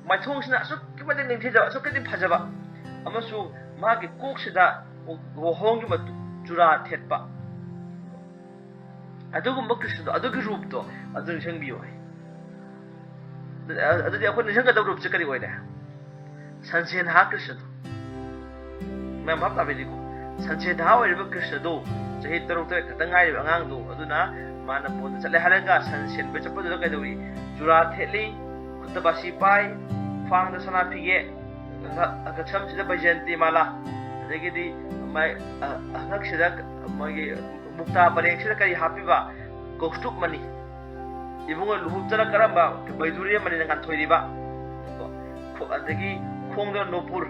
ꯃꯥꯏꯊꯣꯡꯁꯤꯅ ꯑꯁꯨꯛꯀꯤ ꯃꯇꯤꯛ ꯅꯤꯡꯊꯤꯖꯕ, ꯑꯁꯨꯛꯀꯤ ꯃꯇꯤꯛ ꯐꯖꯕ, ꯑꯃꯁꯨꯡ ꯃꯥꯒꯤ ꯀꯣꯛꯁꯤꯗ ꯋꯥꯍꯣꯡꯒꯤ ꯃꯇꯨ, ꯆꯨꯔꯥ ꯊꯦꯠꯄ꯫ ꯑꯗꯨꯒꯨꯝꯕ ꯀ꯭ꯔꯤꯁꯅꯗꯣ, ꯑꯗꯨꯒꯤ ꯔꯨꯞꯇꯣ, ꯑꯗꯨ ꯅꯤꯡꯁꯤꯡꯕꯤꯌꯨ ꯍꯥꯏ꯫ ꯑꯗꯨꯗꯤ ꯑꯩꯈꯣꯏ ꯅꯤꯡꯁꯤꯡꯒꯗꯕ ꯔꯨꯞꯁꯦ ꯀꯔꯤ ꯑꯣꯏꯔꯦ? ꯁꯟꯁꯦꯟꯍꯥ ꯀ꯭ꯔꯤꯁꯅꯗꯣ꯫ ꯃꯌꯥꯝ ꯚꯥꯞ ꯇꯥꯕꯤꯔꯤꯀꯣ? ꯁꯟꯁꯦꯟꯍꯥ ꯑꯣꯏꯔꯤꯕ ꯀ꯭ꯔꯤꯁꯅꯗꯣ, ꯆꯍꯤ ꯇꯔꯨꯛ ꯇꯔꯦꯠ ꯈꯛꯇ ꯉꯥꯏꯔꯤꯕ ꯑꯉꯥꯡꯗꯣ, ꯑꯗꯨꯅ ꯃꯥꯅ ꯕꯣꯟꯗ ꯆꯠꯂꯦ ꯍꯥꯏꯔꯒ ꯁꯟ ꯁꯦꯟꯕ ꯆꯠꯄꯗꯨꯗ ꯀꯩꯗꯧꯏ? ꯆꯨꯔꯥ ꯊꯦꯠꯂꯤ, ꯈꯨꯠꯇ ꯕꯥꯁꯤ ꯄꯥꯏ, ꯈ꯭ꯋꯥꯡꯗ ꯁꯅꯥ ꯐꯤꯒꯦ, ꯑꯉꯛ-, ꯑꯉꯛꯁꯝꯁꯤꯗ ꯕꯩꯖꯌꯟꯇꯤ ꯃꯥꯂꯥ, ꯑꯗꯒꯤꯗꯤ ꯃꯥꯏ, ꯑ-, ꯑꯉꯛꯁꯤꯗ ꯃꯣꯏꯒꯤ ꯃꯨꯛꯇꯥ ꯄꯔꯦꯡꯁꯤꯗ ꯀꯔꯤ ꯍꯥꯞꯄꯤꯕ? ꯀꯧꯁꯇꯨꯞ ꯃꯅꯤ꯫ ꯏꯕꯨꯡꯉꯣ ꯂꯨꯍꯨꯞꯇꯅ ꯀꯔꯝꯕ? ꯕꯩꯗꯨꯔꯤ ꯃꯅꯤꯅ ꯉꯥꯟꯊꯣꯏꯔꯤꯕ꯫ ꯀꯣ, ꯈꯣ-, ꯑꯗꯒꯤ ꯈꯣꯡꯗ ꯅꯣꯄꯨꯔ꯫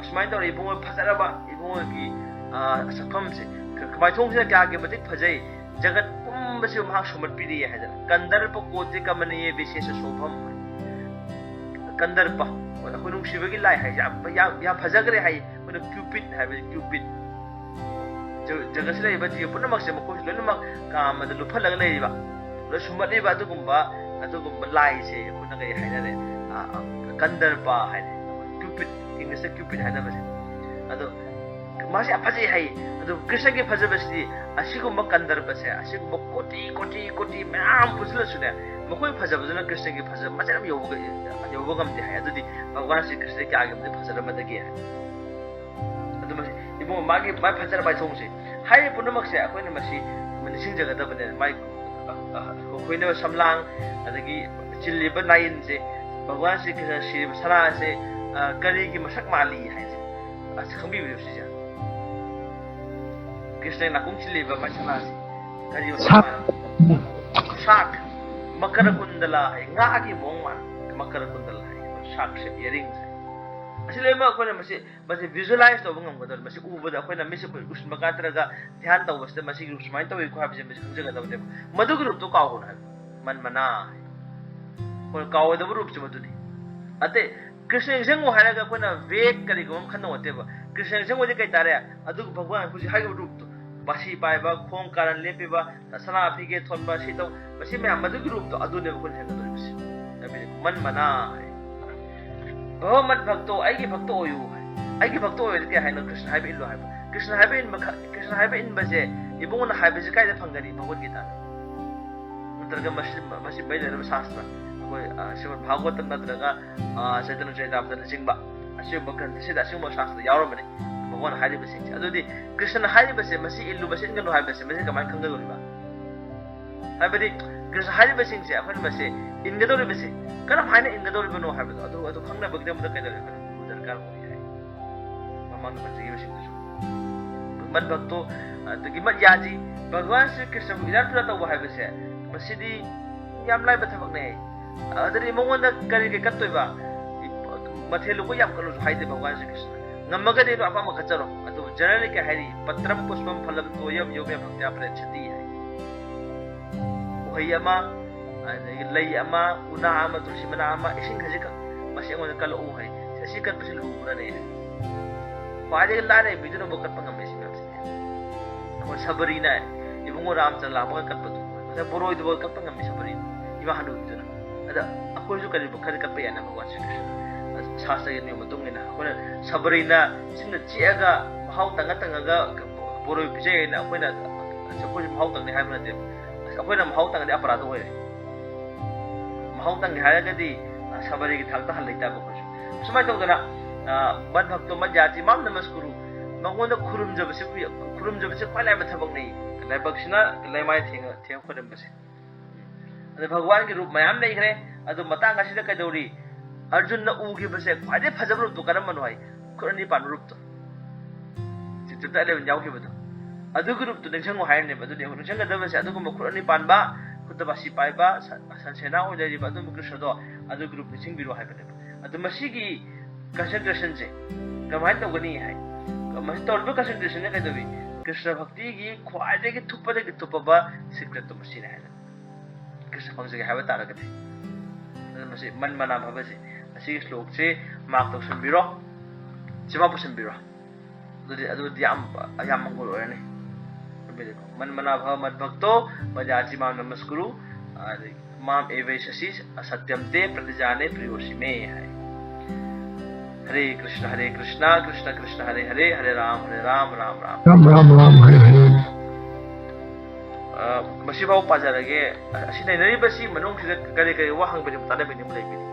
ꯑꯁꯨꯃꯥꯏꯅ ꯇꯧꯔꯦ ꯏꯕꯨꯡꯉꯣ, ꯐꯖꯔꯕ ꯏꯕꯨꯡꯉꯣꯒꯤ, ꯑ, ꯁꯛꯐꯝꯁꯦ꯫ ꯈ-, ꯃꯥꯏꯊꯣꯡꯁꯤꯅ ꯀꯌꯥꯒꯤ ꯃꯇꯤꯛ ꯐꯖꯩ, ꯖꯒꯠ ꯄꯨꯝꯕꯁꯤꯕꯨ ꯃꯍꯥꯛ ꯁꯨꯝꯍꯠꯄꯤꯔꯤ ꯍꯥꯏꯗꯅ꯫ ꯀꯟꯗꯔꯄ ꯀꯣꯇꯤ ꯀꯃꯅꯤꯌꯦ ꯕꯤꯁꯦꯁ ꯁꯣꯚꯝ꯫ ꯀꯟꯗꯔꯄ, ꯑꯩꯈꯣꯏ ꯅꯨꯡꯁꯤꯕꯒꯤ ꯂꯥꯏ ꯍꯥꯏꯁꯦ ꯌꯥꯝ, ꯌꯥꯝ, ꯌꯥꯝ ꯐꯖꯈ꯭ꯔꯦ ꯍꯥꯏ꯫ ꯑꯩꯈꯣꯏꯅ ꯀ꯭ꯌꯨꯄꯤꯠ ꯍꯥꯏꯕꯁꯦ, ꯀ꯭ꯌꯨꯄꯤꯠ꯫ ꯖ-, ꯖꯒꯠꯁꯤꯗ ꯂꯩꯔꯤꯕ ꯖꯤꯕ ꯄꯨꯝꯅꯃꯛꯁꯦ ꯃꯈꯣꯏꯁꯨ ꯂꯣꯏꯅꯃꯛ ꯀꯥꯃꯗ ꯂꯨꯞꯍꯜꯂꯒ ꯂꯩꯔꯤꯕ, ꯂꯣꯏ ꯁꯨꯝꯍꯠꯂꯤꯕ ꯑꯗꯨꯒꯨꯝꯕ, ꯑꯗꯨꯒꯨꯝꯕ ꯂꯥꯏꯁꯦ ꯑꯩꯈꯣꯏꯅ ꯀꯔꯤ ꯍꯥꯏꯅꯔꯦ? ꯑ, ꯑ, ꯀꯟꯗꯔꯄ ꯍꯥꯏꯔꯦ꯫ ꯀ꯭ꯌꯨꯄꯤꯠ, ꯏꯪꯂꯤꯁꯇ ꯀ꯭ꯌꯨꯄꯤꯠ ꯍꯥꯏꯅꯕꯁꯦ꯫ ꯑꯗꯣ ꯃꯥꯁꯦ ꯌꯥꯝ ꯐꯖꯩ ꯍꯥꯏ꯫ ꯑꯗꯣ ꯀ꯭ꯔꯤꯁꯅꯒꯤ ꯐꯖꯕꯁꯤꯗꯤ ꯑꯁꯤꯒꯨꯝꯕ ꯀꯟꯗꯔꯄꯁꯦ, ꯑꯁꯤꯒꯨꯝꯕ ꯀꯣꯇꯤ, ꯀꯣꯇꯤ, ꯀꯣꯇꯤ ꯃꯌꯥꯝ ꯄꯨꯟꯁꯤꯜꯂꯁꯨꯅꯦ, ꯃꯈꯣꯏ ꯐꯖꯕꯗꯨꯅ ꯀ꯭ꯔꯤꯁꯅꯒꯤ ꯐꯖꯕ ꯃꯆꯦꯠ ꯑꯃ ꯌꯧꯕ ꯌꯧꯕ ꯉꯝꯗꯦ ꯍꯥꯏ꯫ ꯑꯗꯨꯗꯤ ꯚꯒꯋꯥꯟ ꯁ꯭ꯔꯤ ꯀ꯭ꯔꯤꯁꯅ ꯀꯌꯥꯒꯤ ꯃꯇꯤꯛ ꯐꯖꯔꯝꯃꯗꯒꯦ ꯍꯥꯏ꯫ ꯑꯗꯨ ꯃꯁꯤ ꯏꯕꯨꯡꯉꯣ, ꯃꯥꯒꯤ ꯃꯥꯏ ꯐꯖꯔꯕ ꯍꯥꯏ ꯊꯣꯡꯁꯦ ꯍꯥꯏꯔꯤꯕ ꯄꯨꯝꯅꯃꯛꯁꯦ ꯑꯩꯈꯣꯏꯅ ꯃꯁꯤ ꯅꯤꯡꯁꯤꯡꯖꯒꯗꯕꯅꯦ꯫ ꯃꯥꯏ ꯑ, ꯑ, ꯑꯩꯈꯣꯏꯅ ꯁꯝꯂꯥꯡ ꯑꯗꯒꯤ ꯆꯤꯜꯂꯤꯕ ꯅꯥꯏꯟꯁꯦ, ꯚꯒꯋꯥꯟ ꯁ꯭ꯔꯤ ꯀ꯭ꯔꯤꯁꯅ ꯁꯤꯔꯤꯕ ꯁꯅꯥꯁꯦ, ꯑ, ꯀꯔꯤꯒꯤ ꯃꯁꯛ ꯃꯥꯜꯂꯤ ꯍꯥꯏꯁꯦ, ꯑꯁ, ꯈꯪꯕꯤꯕ꯭ꯔꯣ ꯁꯤꯁꯦ? ꯀ꯭ꯔꯤꯁꯅꯒꯤ ꯅꯥꯀꯣꯡ ꯆꯤꯜꯂꯤꯕ ꯃꯥꯏ ꯁꯅꯥꯁꯦ ꯀꯔꯤ ꯃꯁꯛ ꯁꯥꯛ꯫ ꯃꯥꯜꯂꯤ? ꯁꯥꯛ꯫ ꯃꯀꯔ ꯀꯨꯟꯗꯂꯥ ꯍꯥꯏ, ꯉꯥꯒꯤ ꯃꯑꯣꯡ ꯃꯥꯜꯂꯤ꯫ ꯃꯀꯔ ꯀꯨꯟꯗꯂꯥ ꯍꯥꯏ, ꯁꯥꯛꯁꯦ, ꯏꯌꯥꯔꯤꯡꯁꯦ꯫ ꯑꯁꯤ ꯂꯣꯏꯅꯃꯛ ꯑꯩꯈꯣꯏꯅ ꯃꯁꯤ, ꯃꯁꯤ visualize ꯇꯧꯕ ꯉꯝꯒꯗꯕꯅꯤ꯫ ꯃꯁꯤ ꯎꯕꯗ ꯑꯩꯈꯣꯏꯅ ꯃꯤꯠꯁꯦ ꯑꯩꯈꯣꯏ ꯎꯁꯤꯟꯕ ꯀꯥ ꯅꯠꯇ꯭ꯔꯒ ꯙ꯭ꯌꯥꯟ ꯇꯧꯕꯁꯤꯗ ꯃꯁꯤꯒꯤ ꯔꯨꯞ ꯁꯨꯃꯥꯏꯅ ꯇꯧꯏꯀꯣ ꯍꯥꯏꯕꯁꯦ ꯃꯁꯤ ꯈꯪꯖꯒꯗꯕꯅꯦꯕ꯫ ꯃꯗꯨꯒꯤ ꯔꯨꯞꯇꯣ ꯀꯥꯎꯒꯅꯨ ꯍꯥꯏꯕ꯫ ꯃꯟ ꯃꯅꯥ ꯍꯥꯏ꯫ ꯑꯩꯈꯣꯏꯅ ꯀꯥꯎꯔꯣꯏꯗꯕ ꯔꯨꯞꯁꯦ ꯃꯗꯨꯅꯤ꯫ ꯑꯇꯩ ꯀ꯭ꯔꯤꯁꯅ ꯅꯤꯡꯁꯤꯡꯉꯨ ꯍꯥꯏꯔꯒ ꯑꯩꯈꯣꯏꯅ ꯕꯦꯛ ꯀꯔꯤꯒꯨꯝꯕ ꯑꯃ ꯈꯟꯗꯧ ꯅꯠꯇꯦꯕ꯫ ꯀ꯭ꯔꯤꯁꯅ ꯅꯤꯡꯁꯤꯡꯉꯨꯗꯤ ꯀꯩ ꯇꯥꯔꯦ? ꯑꯗꯨꯒ ꯚꯒꯋꯥꯟ ꯍꯧꯖꯤꯛ ꯍꯥꯏꯔꯤꯕ ꯔꯨꯞꯇꯣ, ꯄꯥꯁꯤ ꯄꯥꯏꯕ, ꯈꯣꯡ ꯀꯥꯔꯟ ꯂꯦꯞꯄꯤꯕ, ꯁꯅꯥ ꯐꯤꯒꯦ ꯊꯣꯟꯕ, ꯁꯤ ꯇꯧ, ꯃꯁꯤ ꯃꯌꯥꯝ ꯃꯗꯨꯒꯤ ꯔꯨꯞꯇꯣ ꯑꯗꯨꯅꯦꯕ ꯑꯩꯈꯣꯏꯅ ꯊꯦꯡꯅꯗꯣꯔꯤꯕꯁꯦ꯫ ꯍꯥꯏꯕꯗꯤ ꯃꯟ ꯃꯅꯥ ꯍꯥꯏ꯫ ꯚꯒꯋꯟ ꯚꯛꯇꯣ, ꯑꯩꯒꯤ ꯚꯛꯇ ꯑꯣꯏꯌꯨ ꯍꯥꯏ꯫ ꯑꯩꯒꯤ ꯚꯛꯇ ꯑꯣꯏꯔꯗꯤ ꯀꯩ ꯍꯥꯏꯅꯣ? ꯀ꯭ꯔꯤꯁꯅ ꯍꯥꯏꯕ ꯏꯜꯂꯨ ꯍꯥꯏꯕ꯫ ꯀ꯭ꯔꯤꯁꯅ ꯍꯥꯏꯕ ꯏꯟꯕ ꯈ-, ꯀ꯭ꯔꯤꯁꯅ ꯍꯥꯏꯕ ꯏꯟꯕꯁꯦ ꯏꯕꯨꯡꯉꯣꯅ ꯍꯥꯏꯕꯁꯦ ꯀꯥꯏꯗ ꯐꯪꯒꯅꯤ? ꯚꯒꯋꯠ ꯒꯤꯇꯥꯗ꯫ ꯅꯠꯇ꯭ꯔꯒ ꯃꯁꯤ, ꯃꯁꯤ ꯃꯩ ꯂꯩꯅꯕ ꯁꯥꯁꯇ꯭ꯔ, ꯑꯩꯈꯣꯏ, ꯑ, ꯁ꯭ꯔꯤꯃꯗ ꯚꯥꯒꯋꯇꯝ ꯅꯠꯇ꯭ꯔꯒ, ꯑ, ꯆꯩꯇꯟꯌ ꯆꯔꯤꯇꯥꯃ꯭ꯔꯤꯇꯅꯆꯤꯡꯕ ꯑꯁꯤꯒꯨꯝꯕ ꯒ꯭ꯔꯟꯊꯁꯤꯗ ꯑꯁꯤꯒꯨꯝꯕ ꯁꯥꯁꯇ꯭ꯔ ꯌꯥꯎꯔꯝꯕꯅꯤ꯫ ꯚꯒꯋꯟ ꯍꯥꯏꯔꯤꯕꯁꯤꯡꯁꯦ꯫ ꯑꯗꯨꯗꯤ ꯀ꯭ꯔꯤꯁꯅ ꯍꯥꯏꯔꯤꯕꯁꯦ, ꯃꯁꯤ ꯏꯜꯂꯨ, ꯃꯁꯤ ꯏꯟꯒꯅꯨ ꯍꯥꯏꯕꯁꯦ, ꯃꯁꯤ ꯀꯃꯥꯏꯅ ꯈꯪꯒꯗꯧꯔꯤꯕ? ꯍꯥꯏꯕꯗꯤ ꯀ꯭ꯔꯤꯁꯅ ꯍꯥꯏꯔꯤꯕꯁꯤꯡꯁꯦ ꯑꯩꯈꯣꯏꯅ ꯃꯁꯤ ꯏꯟꯒꯗꯧꯔꯤꯕꯁꯦ ꯀꯔꯝ ꯍꯥꯏꯅ ꯏꯟꯒꯗꯧꯔꯤꯕꯅꯣ ꯍꯥꯏꯕꯗꯣ, ꯑꯗꯨ, ꯑꯗꯨ ꯈꯪꯅꯕꯒꯤꯗꯃꯛꯇ ꯀꯩꯗꯧꯔꯦ? ꯑꯩꯈꯣꯏꯅ ꯒꯨꯔꯨ ꯗꯔꯀꯥꯔ ꯑꯣꯏ ꯍꯥꯏ꯫ ꯃꯃꯥꯡꯗ ꯄꯟꯖꯈꯤꯕꯁꯤꯡꯗꯨꯁꯨ꯫ ꯃꯟ ꯚꯛꯇꯣ, ꯑꯗꯒꯤ ꯃꯠ ꯌꯥꯖꯤ, ꯚꯒꯋꯥꯟ ꯁ꯭ꯔꯤ ꯀ꯭ꯔꯤꯁꯅꯕꯨ ꯏꯔꯥꯠ ꯄꯨꯔꯥ ꯇꯧꯕ ꯍꯥꯏꯕꯁꯦ, ꯃꯁꯤꯗꯤ ꯌꯥꯝ ꯂꯥꯏꯕ ꯊꯕꯛꯅꯦ꯫ ꯑꯗꯨꯗꯤ ꯃꯉꯣꯟꯗ ꯀꯔꯤ ꯀꯔꯤ ꯀꯠꯇꯣꯏꯕ? ꯃꯊꯦꯜ ꯂꯨꯀꯣꯏ ꯌꯥꯝ ꯀꯠꯂꯨꯁꯨ ꯍꯥꯏꯗꯦ ꯚꯒꯋꯥꯟ ꯁ꯭ꯔꯤ ꯀ꯭ꯔꯤꯁꯅ꯫ ꯉꯝꯃꯒꯗꯤ ꯑꯗꯨ ꯑꯄꯥꯝꯕ ꯀꯠꯆꯔꯣ꯫ ꯑꯗꯨꯕꯨ generally ꯀꯩ ꯍꯥꯏꯔꯤ? "ꯄꯇ꯭ꯔꯝ ꯄꯨꯁꯄꯝ ꯐꯂꯝ ꯇꯣꯌꯝ ꯌꯣ ꯃꯦ ꯚꯛꯇ꯭ꯌꯥ ꯄ꯭ꯔꯦꯠꯁꯌꯇꯤ" ꯍꯥꯏ꯫ ꯎꯍꯩ ꯑꯃ, ꯑꯗꯒꯤ ꯂꯩ ꯑꯃ, ꯎꯅꯥ ꯑꯃ, ꯇꯨꯜꯁꯤ ꯃꯅꯥ ꯑꯃ, ꯏꯁꯤꯡ ꯈꯖꯤꯛꯈꯛ, ꯃꯁꯤ ꯑꯩꯉꯣꯟꯗ ꯀꯠꯂꯛꯎ ꯍꯥꯏ꯫ ꯑꯁꯤ ꯀꯠꯄꯁꯤ ꯂꯨꯕ꯭ꯔꯅꯦ? ꯈ꯭ꯋꯥꯏꯗꯒꯤ ꯂꯥꯏꯔꯕ ꯃꯤꯗꯨꯅꯕꯨ ꯀꯠꯄ ꯉꯝꯃꯦ ꯁꯤ ꯃꯌꯥꯝꯁꯤꯗꯤ꯫ ꯑꯩꯈꯣꯏ ꯁꯕꯔꯤꯅ ꯏꯕꯨꯡꯉꯣ ꯔꯥꯝꯆꯟꯗ꯭ꯔ ꯂꯥꯛꯄꯒ ꯀꯠꯄꯗꯨ, ꯉꯁꯥꯏ ꯕꯣꯔꯣꯏꯗꯨꯐꯥꯎ ꯀꯠꯄ ꯉꯝꯃꯤ ꯁꯕꯔꯤꯅ, ꯏꯃꯥ ꯍꯅꯨꯕꯤꯗꯨꯅ꯫ ꯑꯗ ꯑꯩꯈꯣꯏꯁꯨ ꯀꯔꯤꯒꯨꯝꯕ ꯈꯔꯗꯤ ꯀꯠꯄ ꯌꯥꯏꯅ ꯚꯒꯋꯥꯟ ꯁ꯭ꯔꯤ ꯀ꯭ꯔꯤꯁꯅ꯫ ꯑꯗ ꯁꯥꯁꯇ꯭ꯔꯒꯤ ꯅꯤꯌꯣꯝ ꯃꯇꯨꯡ ꯏꯟꯅ ꯑꯩꯈꯣꯏꯅ ꯁꯕꯔꯤꯅ ꯆꯤꯟꯅ ꯆꯤꯛꯑꯒ ꯃꯍꯥꯎ ꯇꯪꯉ ꯇꯪꯉꯒ ꯕꯣꯔꯣꯏ ꯄꯤꯖꯩ ꯍꯥꯏꯅ ꯑꯩꯈꯣꯏꯅ, ꯑꯩꯈꯣꯏꯁꯨ ꯃꯍꯥꯎ ꯇꯪꯅꯤ ꯍꯥꯏꯕ ꯅꯠꯇꯦꯕ꯫ ꯑꯩꯈꯣꯏꯅ ꯃꯍꯥꯎ ꯇꯪꯉꯗꯤ ꯑꯄꯔꯥꯙ ꯑꯣꯏꯔꯦ꯫ ꯃꯍꯥꯎ ꯇꯪꯒꯦ ꯍꯥꯏꯔꯒꯗꯤ, ꯑ, ꯁꯕꯔꯤꯒꯤ ꯊꯥꯛꯇ ꯍꯜꯂꯛꯇꯥꯕ ꯑꯩꯈꯣꯏꯁꯨ꯫ ꯁꯨꯃꯥꯏꯅ ꯇꯧꯗꯅ, ꯑ, ꯃꯗ ꯚꯛꯇꯣ ꯃꯗ ꯌꯥꯆꯤ ꯃꯥꯝ ꯅꯃꯁꯀꯨꯔꯨ, ꯃꯉꯣꯟꯗ ꯈꯨꯔꯨꯝꯖꯕꯁꯤ, ꯈꯨꯔꯨꯝꯖꯕꯁꯤ ꯈ꯭ꯋꯥꯏ ꯂꯥꯏꯕ ꯊꯕꯛꯅꯤ꯫ ꯂꯥꯏꯕꯛꯁꯤꯅ ꯂꯩꯃꯥꯏ ꯊꯦꯡꯉ ꯊꯦꯡꯉ ꯈꯣꯏꯔꯝꯕꯁꯦ꯫ ꯑꯗ ꯚꯒꯋꯥꯟꯒꯤ ꯔꯨꯞ ꯃꯌꯥꯝ ꯂꯩꯈ꯭ꯔꯦ꯫ ꯑꯗꯣ ꯃꯇꯥꯡ ꯑꯁꯤꯗ ꯀꯩꯗꯧꯔꯤ? ꯑꯔꯖꯨꯟꯅ ꯎꯈꯤꯕꯁꯦ ꯈ꯭ꯋꯥꯏꯗꯩ ꯐꯖꯕ ꯔꯨꯞꯇꯣ ꯀꯔꯝꯕꯅꯣ ꯍꯥꯏ? ꯈꯨꯠ ꯑꯅꯤ ꯄꯥꯟꯕ ꯔꯨꯞꯇꯣ, ꯆꯤꯇ꯭ꯔꯗ ꯑꯦꯂꯦꯚꯦꯟ ꯌꯥꯎꯈꯤꯕꯗꯣ, ꯑꯗꯨꯒꯤ ꯔꯨꯞꯇꯣ ꯅꯤꯡꯁꯤꯡꯉꯨ ꯍꯥꯏꯔꯤꯅꯦꯕ꯫ ꯑꯗꯨꯗꯤ ꯑꯩꯈꯣꯏ ꯅꯤꯡꯁꯤꯡꯒꯗꯕꯁꯦ ꯑꯗꯨꯒꯨꯝꯕ ꯈꯨꯠ ꯑꯅꯤ ꯄꯥꯟꯕ, ꯈꯨꯠꯇ ꯄꯥꯁꯤ ꯄꯥꯏꯕ, ꯁ-, ꯁꯟꯁꯦꯅꯥ ꯑꯣꯏꯅ ꯂꯩꯔꯤꯕ ꯑꯗꯨꯒꯨꯝꯕ ꯀ꯭ꯔꯤꯁꯅꯗꯣ, ꯑꯗꯨꯒꯤ ꯔꯨꯞ ꯅꯤꯡꯁꯤꯡꯕꯤꯔꯣ ꯍꯥꯏꯕꯅꯦꯕ꯫ ꯑꯗꯣ ꯃꯁꯤꯒꯤ ꯀꯟꯁꯦꯟꯇ꯭ꯔꯦꯁꯟꯁꯦ ꯀꯃꯥꯏꯅ ꯇꯧꯒꯅꯤ ꯍꯥꯏ? ꯃꯁꯤ ꯇꯧꯔꯤꯕ ꯀꯟꯁꯦꯟꯇ꯭ꯔꯦꯁꯟꯅ ꯀꯩꯗꯧꯏ? ꯀ꯭ꯔꯤꯁꯅ ꯚꯛꯇꯤꯒꯤ ꯈ꯭ꯋꯥꯏꯗꯒꯤ ꯊꯨꯞꯄꯗꯒꯤ ꯊꯨꯞꯄꯕ ꯁꯤꯀ꯭ꯔꯦꯠꯇꯣ ꯃꯁꯤꯅꯦ ꯍꯥꯏꯗꯅ, ꯀ꯭ꯔꯤꯁꯅ ꯐꯪꯖꯒꯦ ꯍꯥꯏꯕ ꯇꯥꯔꯒꯗꯤ꯫ ꯑꯗꯨꯅ ꯃꯁꯤ ꯃꯟ ꯃꯅꯥ ꯐꯕꯁꯦ, ꯑꯁꯤꯒꯤ ꯁ꯭ꯂꯣꯛꯁꯦ ꯃꯥꯔꯛ ꯇꯧꯁꯟꯕꯤꯔꯣ꯫ ꯆꯤꯟꯐꯥ ꯄꯨꯁꯟꯕꯤꯔꯣ꯫ ꯑꯗꯨꯗꯤ, ꯑꯗꯨꯗꯤ ꯌꯥꯝ, ꯌꯥꯝ ꯃꯪꯒꯣꯜ ꯑꯣꯏꯔꯅꯤ꯫ ꯃꯟ ꯃꯅꯥ ꯐꯕ ꯃꯗ ꯚꯛꯇꯣ ꯃꯗ ꯌꯥꯆꯤ ꯃꯥꯝ ꯅꯃꯁꯀꯨꯔꯨ, ꯑꯗꯒꯤ ꯃꯥꯝ ꯑꯦꯚꯩ ꯁꯁꯤ ꯑꯁꯇ꯭ꯌꯝ ꯇꯦ ꯄ꯭ꯔꯇꯤꯖꯥꯅꯦ ꯄ꯭ꯔꯤꯌꯣꯁꯤ ꯃꯦ ꯍꯥꯏ꯫ ꯍꯔꯦ ꯀ꯭ꯔꯤꯁꯅ, ꯍꯔꯦ ꯀ꯭ꯔꯤꯁꯅ, ꯀ꯭ꯔꯤꯁꯅ ꯀ꯭ꯔꯤꯁꯅ, ꯍꯔꯦ ꯍꯔꯦ, ꯍꯔꯦ ꯔꯥꯝ, ꯍꯔꯦ ꯔꯥꯝ, ꯔꯥꯝ ꯔꯥꯝ, ꯍꯔꯦ ꯍꯔꯦ꯫ ꯔꯥꯝ ꯔꯥꯝ ꯍꯔꯦ ꯍꯔꯦ꯫ ꯑ, ꯃꯁꯤꯐꯥꯎ ꯄꯥꯖꯔꯒꯦ꯫ ꯑꯁꯤ ꯅꯩꯅꯔꯤꯕꯁꯤ ꯃꯅꯨꯡꯁꯤꯗ ꯀꯔꯤ ꯀꯔꯤ ꯋꯥ ꯍꯪꯕꯤꯅꯤꯡꯕ, ꯇꯥꯟꯅꯕꯤꯅꯤꯡꯕ ꯂꯩꯕꯤꯔꯤ?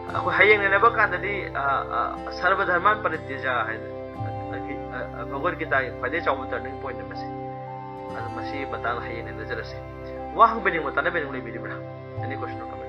ꯑꯩꯈꯣꯏ ꯍꯌꯦꯡ ꯅꯩꯅꯕ ꯀꯥꯟꯗꯗꯤ, ꯑ, ꯑ, ꯁꯔꯕ ꯙꯔꯃꯥꯟ ꯄꯔꯤꯇ꯭ꯌꯖ ꯍꯥꯏꯅ, ꯑ, ꯑ, ꯚꯒꯋꯠ ꯒꯤꯇꯥꯒꯤ ꯈ꯭ꯋꯥꯏꯗꯒꯤ ꯆꯥꯎꯕ ꯇꯔꯅꯤꯡ ꯄꯣꯏꯟꯠ ꯑꯃꯁꯦ꯫ ꯑꯗꯨ ꯃꯁꯤꯒꯤ ꯃꯇꯥꯡꯗ ꯍꯌꯦꯡ ꯅꯩꯅꯖꯔꯁꯤ꯫ ꯋꯥ ꯍꯪꯕꯤꯅꯤꯡꯕ, ꯇꯥꯟꯅꯕꯤꯅꯤꯡꯕ ꯂꯩꯕꯤꯔꯤꯕ꯭ꯔꯥ? Any question or comment?